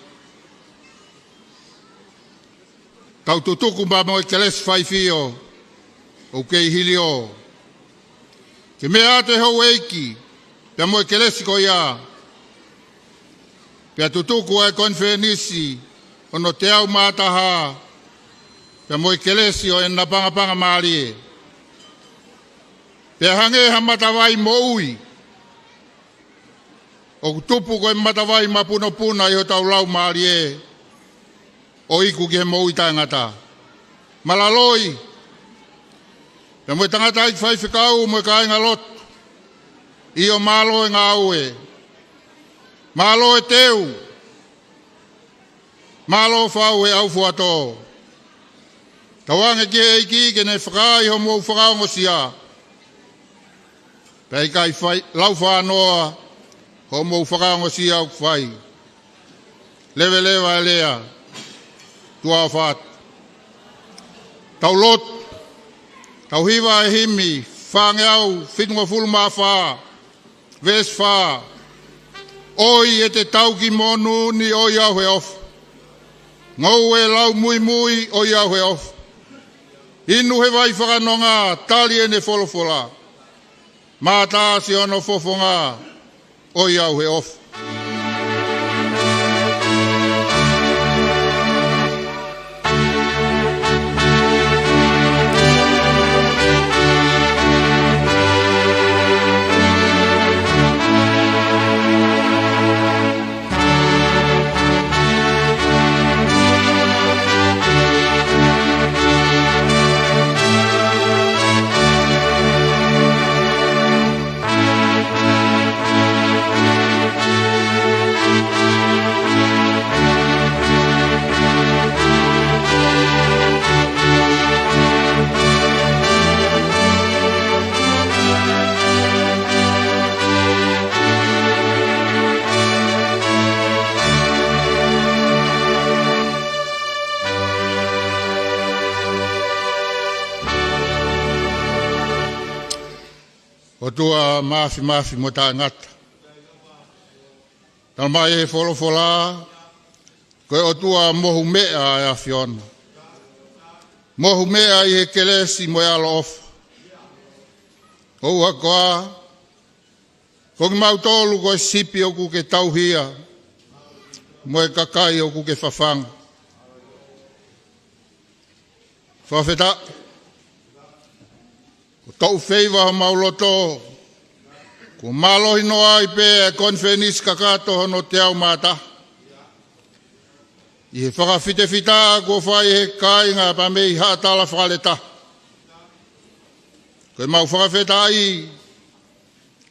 Tau tutuku pea mo e kelesi faifio ʻoku kei hilio. Ke meʻa atu e houʻeiki pea mo e kelesi ko ia, pea tutuku ʻa e konifelenisi hono teau mā taha pea mo e kelesi ʻo e napangapanga mālie. Pea hangē ha matavai moʻui ʻoku tupu ko e matavai mapunopuna ʻi hotau laumālie, ʻo iku ki he moʻui taʻengata. Malaloi, pea mo e tangataʻeiki faifekau mo e kāinga lotu, ʻio, mālō e ngāue, mālō e teu, mālō fau e ʻaufuatō. Tauange ki he ʻEiki ke ne fakaai hoʻomou fakaongosia. Pea ʻikai fai, lau fānoa hoʻomou fakaongosia ʻoku fai. Leveleva e lea, tuʻa ʻofa atu. Tau lotu, tau hiva e himi fāngeau fitungofulu mā fā, veesi fā: ʻOi ʻete tauki monū ni, ʻoiauē ʻofa. Ngoue lau muimui, ʻoiauē ʻofa. Inu he vai fakanonga, tali ʻene folofola. Mātā siʻono fofonga, ʻoiauē ʻofa. ʻOtua māfimafi mo taʻengata. Talamai ʻe he folofola, ko e ʻOtua mohu meʻa ʻa e ʻAfiona. Mohu meʻa ʻi he kelesi mo e ʻaloʻofa. ʻOua koā, ko kimautolu ko e sipi ʻoku ke tauhi, mo e kakai ʻoku ke fafanga. Fakafetaʻi. Ko e toʻu feiva homau loto, kuo mālohi noa ai pē ʻa e konifelenisi kakato hono teau mā taha. ʻI he fakafitefita kuo fai ʻe he kāinga pea mei Haʻatala Fakaleta. Ko ʻemau fakafetaʻi,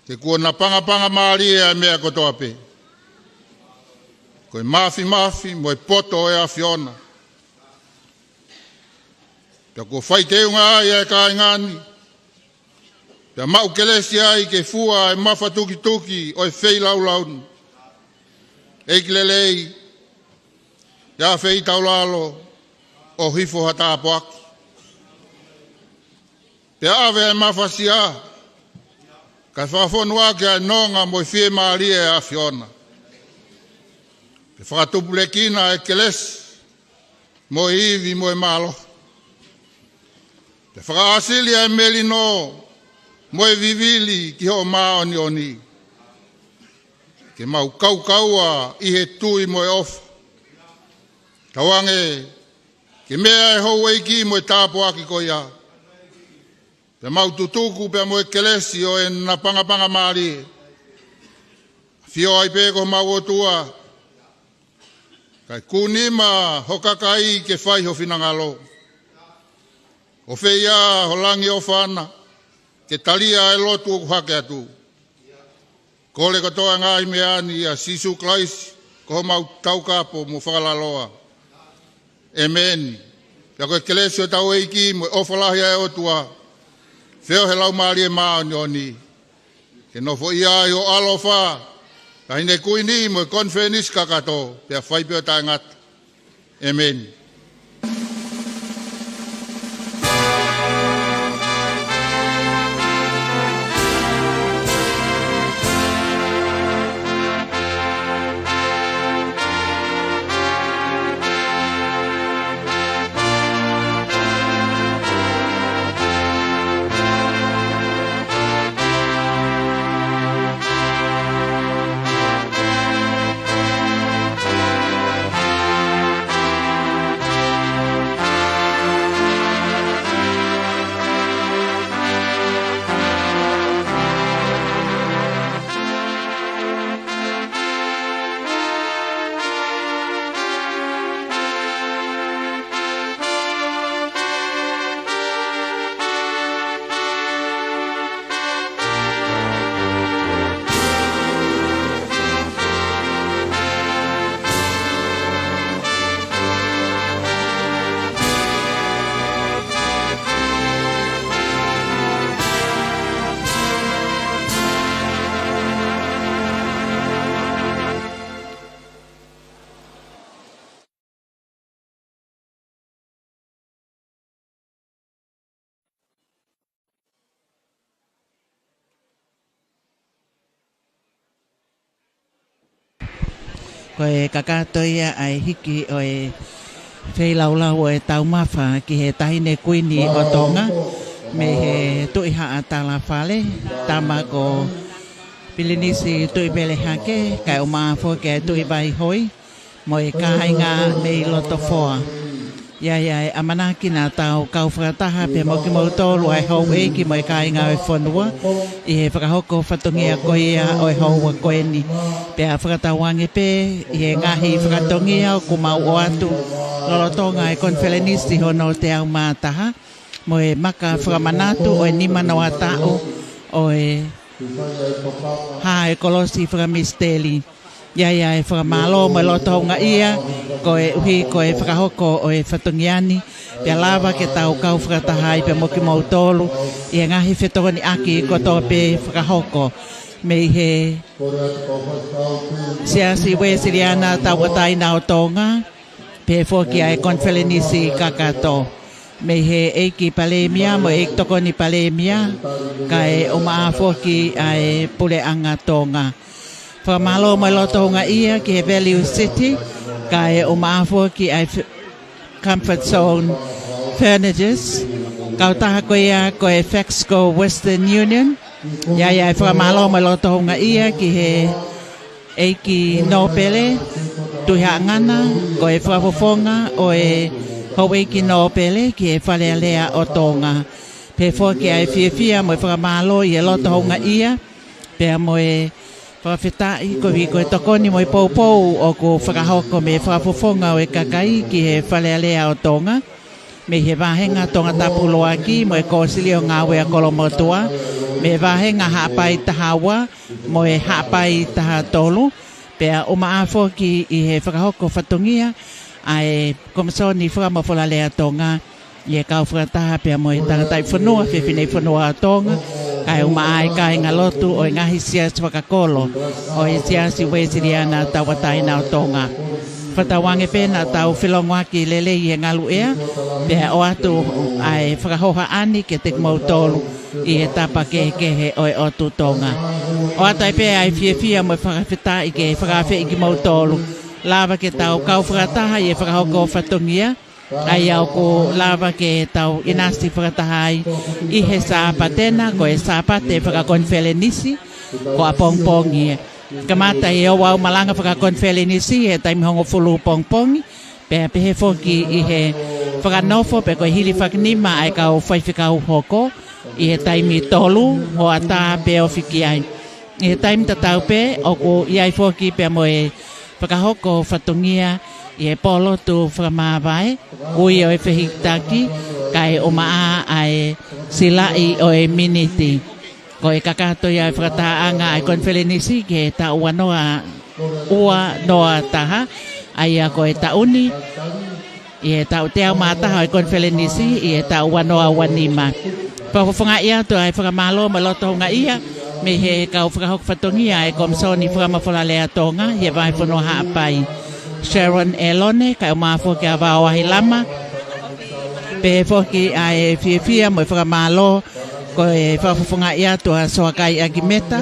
he kuo napangapangamālie ʻa e meʻa kotoa pē. Ko e māfimafi mo e poto ʻo e ʻAfiona. Pea kuo fai teunga ai ʻa e kāinga ni. Pea maʻu kelesi ai ke fua ʻa e mafatukituki ʻo e feilaulau ni. ʻEiki lelei, ʻi ha feitaulalo ʻo hifo ha tāpuaki. Pea ʻave ʻa e mafasia, kae fakafonu ʻaki ʻa e nonga mo e fiemālie ʻa e ʻAfiona. Pea fakatupulekina ʻa e kelesi, mo e ivi mo e mālohi. Pea fakaʻāsili ʻa e melino, mo e vivili ki hoʻo māʻoniʻoni. Ke mau kaukaua ʻi he tui mo e ʻofa. Tauange, ke meʻa ʻa e houʻeiki mo e tāpuaki ko ia. Pea mau tutuku pea mo e kelesi ʻo e napangapangamālie. ʻAfio ai pē ko homau ʻOtua. Kae kūnima ho kakai ke fai ho finangalo. ʻO feia ho langi ʻofa na, ke talia ʻa e lotu ʻoku hake atu. Kole kotoa e ngaahi meʻa ni ʻia Sīsū Kalaisi, ko homau taukapo mo fakalaloa. ʻĒmeni. Pea ko e kelesi ʻo hotau ʻEiki mo e ʻofa lahi ʻa e ʻOtua, feohi ʻa e Laumālie Māʻoniʻoni, ke nofoʻia ai ʻo ʻaloʻofa, ka hine kui ni mo e konifelenisi kakato, pea fai pē ʻo taʻengata. ʻĒmeni. Ko e kakato ia ʻa e hiki ʻo e Feilaulau ʻo e taumafa ki he Taʻahine Kuini ʻo Tonga, mei he Tuʻi Haʻa Talafale, tama ko Pilinisi Tuʻipelehake, kae ʻumaʻā foki ʻa e Tuʻi Vaihoi, mo e kāinga mei Lotofoa. ʻA ia ʻe ʻamanaki naʻa tau kau fakataha pea mo kimoutolu ʻa e houʻeiki mo e kāinga ʻo e fonua, ʻi he fakahoko fatongia ko ia ʻo e houa ko eni. Pea fakatauange pē ʻi he ngaahi fakatongia ʻoku mau ʻoatu, lolotonga e konifelenisi hono teau mā taha, mo e maka fakamanatu ʻo e nima noa taʻu ʻo e Hā e Kolosi Fakamisiteli. ʻA ia ʻe fakamālō mo e loto houngaʻia, koeʻuhi ko e fakahoko ʻo e fatongia ni, pea lava ke tau kau fakataha ai pea mo kimoutolu, ʻi he ngaahi fetokoniʻaki kotoa pē fakahoko. Mei he Siasi Uēsiliana Tauʻatāina ʻo Tonga, pehē foki ʻa e konifelenisi kakato. Mei he ʻEiki Palēmia mo e ʻEiki Tokoni Palēmia, kae ʻumaʻā foki ʻa e Puleʻanga Tonga. Fakamālō mo e loto houngaʻia ki he Value City, kae ʻumaʻā foki ʻa e F-, Comfort Zone Furnitures, kautaha ko ia ko e Fexco Western Union. ʻA ia ʻe fakamālō mo e loto houngaʻia ki he ʻEiki Nōpele Tuʻihaʻangana, ko e fakafofonga ʻo e Houʻeiki Nōpele ki he Fale Alea ʻo Tonga. Pehē foki ʻa e fiefia mo e fakamālō ʻi he loto houngaʻia, pea mo e fakafetaʻi koeʻuhi ko e tokoni mo e poupou ʻoku fakahoko mei he fakafofonga ʻo e kakai ki he Fale Alea ʻo Tonga, mei he vāhenga Tongatapu ʻUluaki mo e Kōsilio Ngāue ʻa Kolomotuʻa, mei he vāhenga Haʻapai taha ua mo e Haʻapai taha tolu, pea ʻumaʻā foki ʻi he fakahoko fatongia ʻa e Komisoni Fakamafola Lea Tonga, ʻi he kau fakataha pea mo e tangataʻi fonua, fefineʻi fonua ʻo Tonga, kae ʻumaʻā e kāingalotu ʻo e ngaahi siasi fakakolo ʻo e Siasi Uēsiliana Tauʻatāina ʻo Tonga. Fakatauange pē naʻa tau felongoaki lelei ʻi he ngaluʻea, pea ʻoatu ʻa e fakahohaʻa ni kiate kimoutolu ʻi he tapa kehekehe ʻo e ʻOtu Tonga. ʻOatu ai pē ʻa e fiefia mo e fakafetaʻi ke fakaafeʻi kimoutolu, lava ke tau kau fakataha ʻi he fakahoko fatongia, ʻa ia ʻoku lava ke tau ʻinasi fakataha ai ʻi he Sāpate na, ko e Sāpate fakakonifelenisi, ko ʻapongipongi. Kamata ʻi he ouau malanga fakakonifelenisi he taimi hongofulu pongipongi, pea pehē foki ʻi he fakanofo pe ko e hilifakinima ʻa e kau faifekau hoko ʻi he taimi tolu, hoʻatā pē ofi ki ai. ʻI he taimi tatau pē, ʻoku ʻi ai foki pea mo e fakahoko fatongia ʻi he pōlotu fakamāvae, ui ʻo e fehikitaki, kae ʻumaʻā ʻa e silaʻi ʻo e miniti. Ko e kakato ia e fakatahaʻanga ʻa e konifelenisi ki he taʻu ua noa, ua noa taha, ʻa ia ko e taʻu ni, ʻi he taʻu teau mā taha ʻo e konifelenisi ʻi he taʻu ua noa ua nima. Fakafofongaʻi atu ʻa e fakamālō mo e loto houngaʻia mei he kau fakahoko fatongia ʻa e Komisoni Fakamafola Lea Tonga ʻi he Vahefonua Haʻapai, Sharon ʻElone, kae ʻumaʻā foki ʻa Vaoahi Lama. Pehē foki ʻa e fiefia mo e fakamālō, ko e fakafofongaʻi atu ʻa Soakai ʻAkimeta,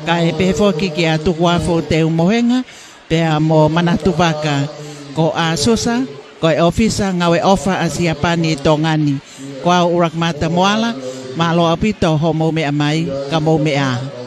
kae pehē foki kia Tukuafu Teumohenga, pea mo Manatu Vaka, ko ʻAsusa, ko e ʻōfisa ngāue ʻofa ʻa Siapani ʻi Tonga ni. Ko au ʻUluakimata Moala, mālō ʻaupito hoʻomou meʻa mai, ka mou meʻa ā.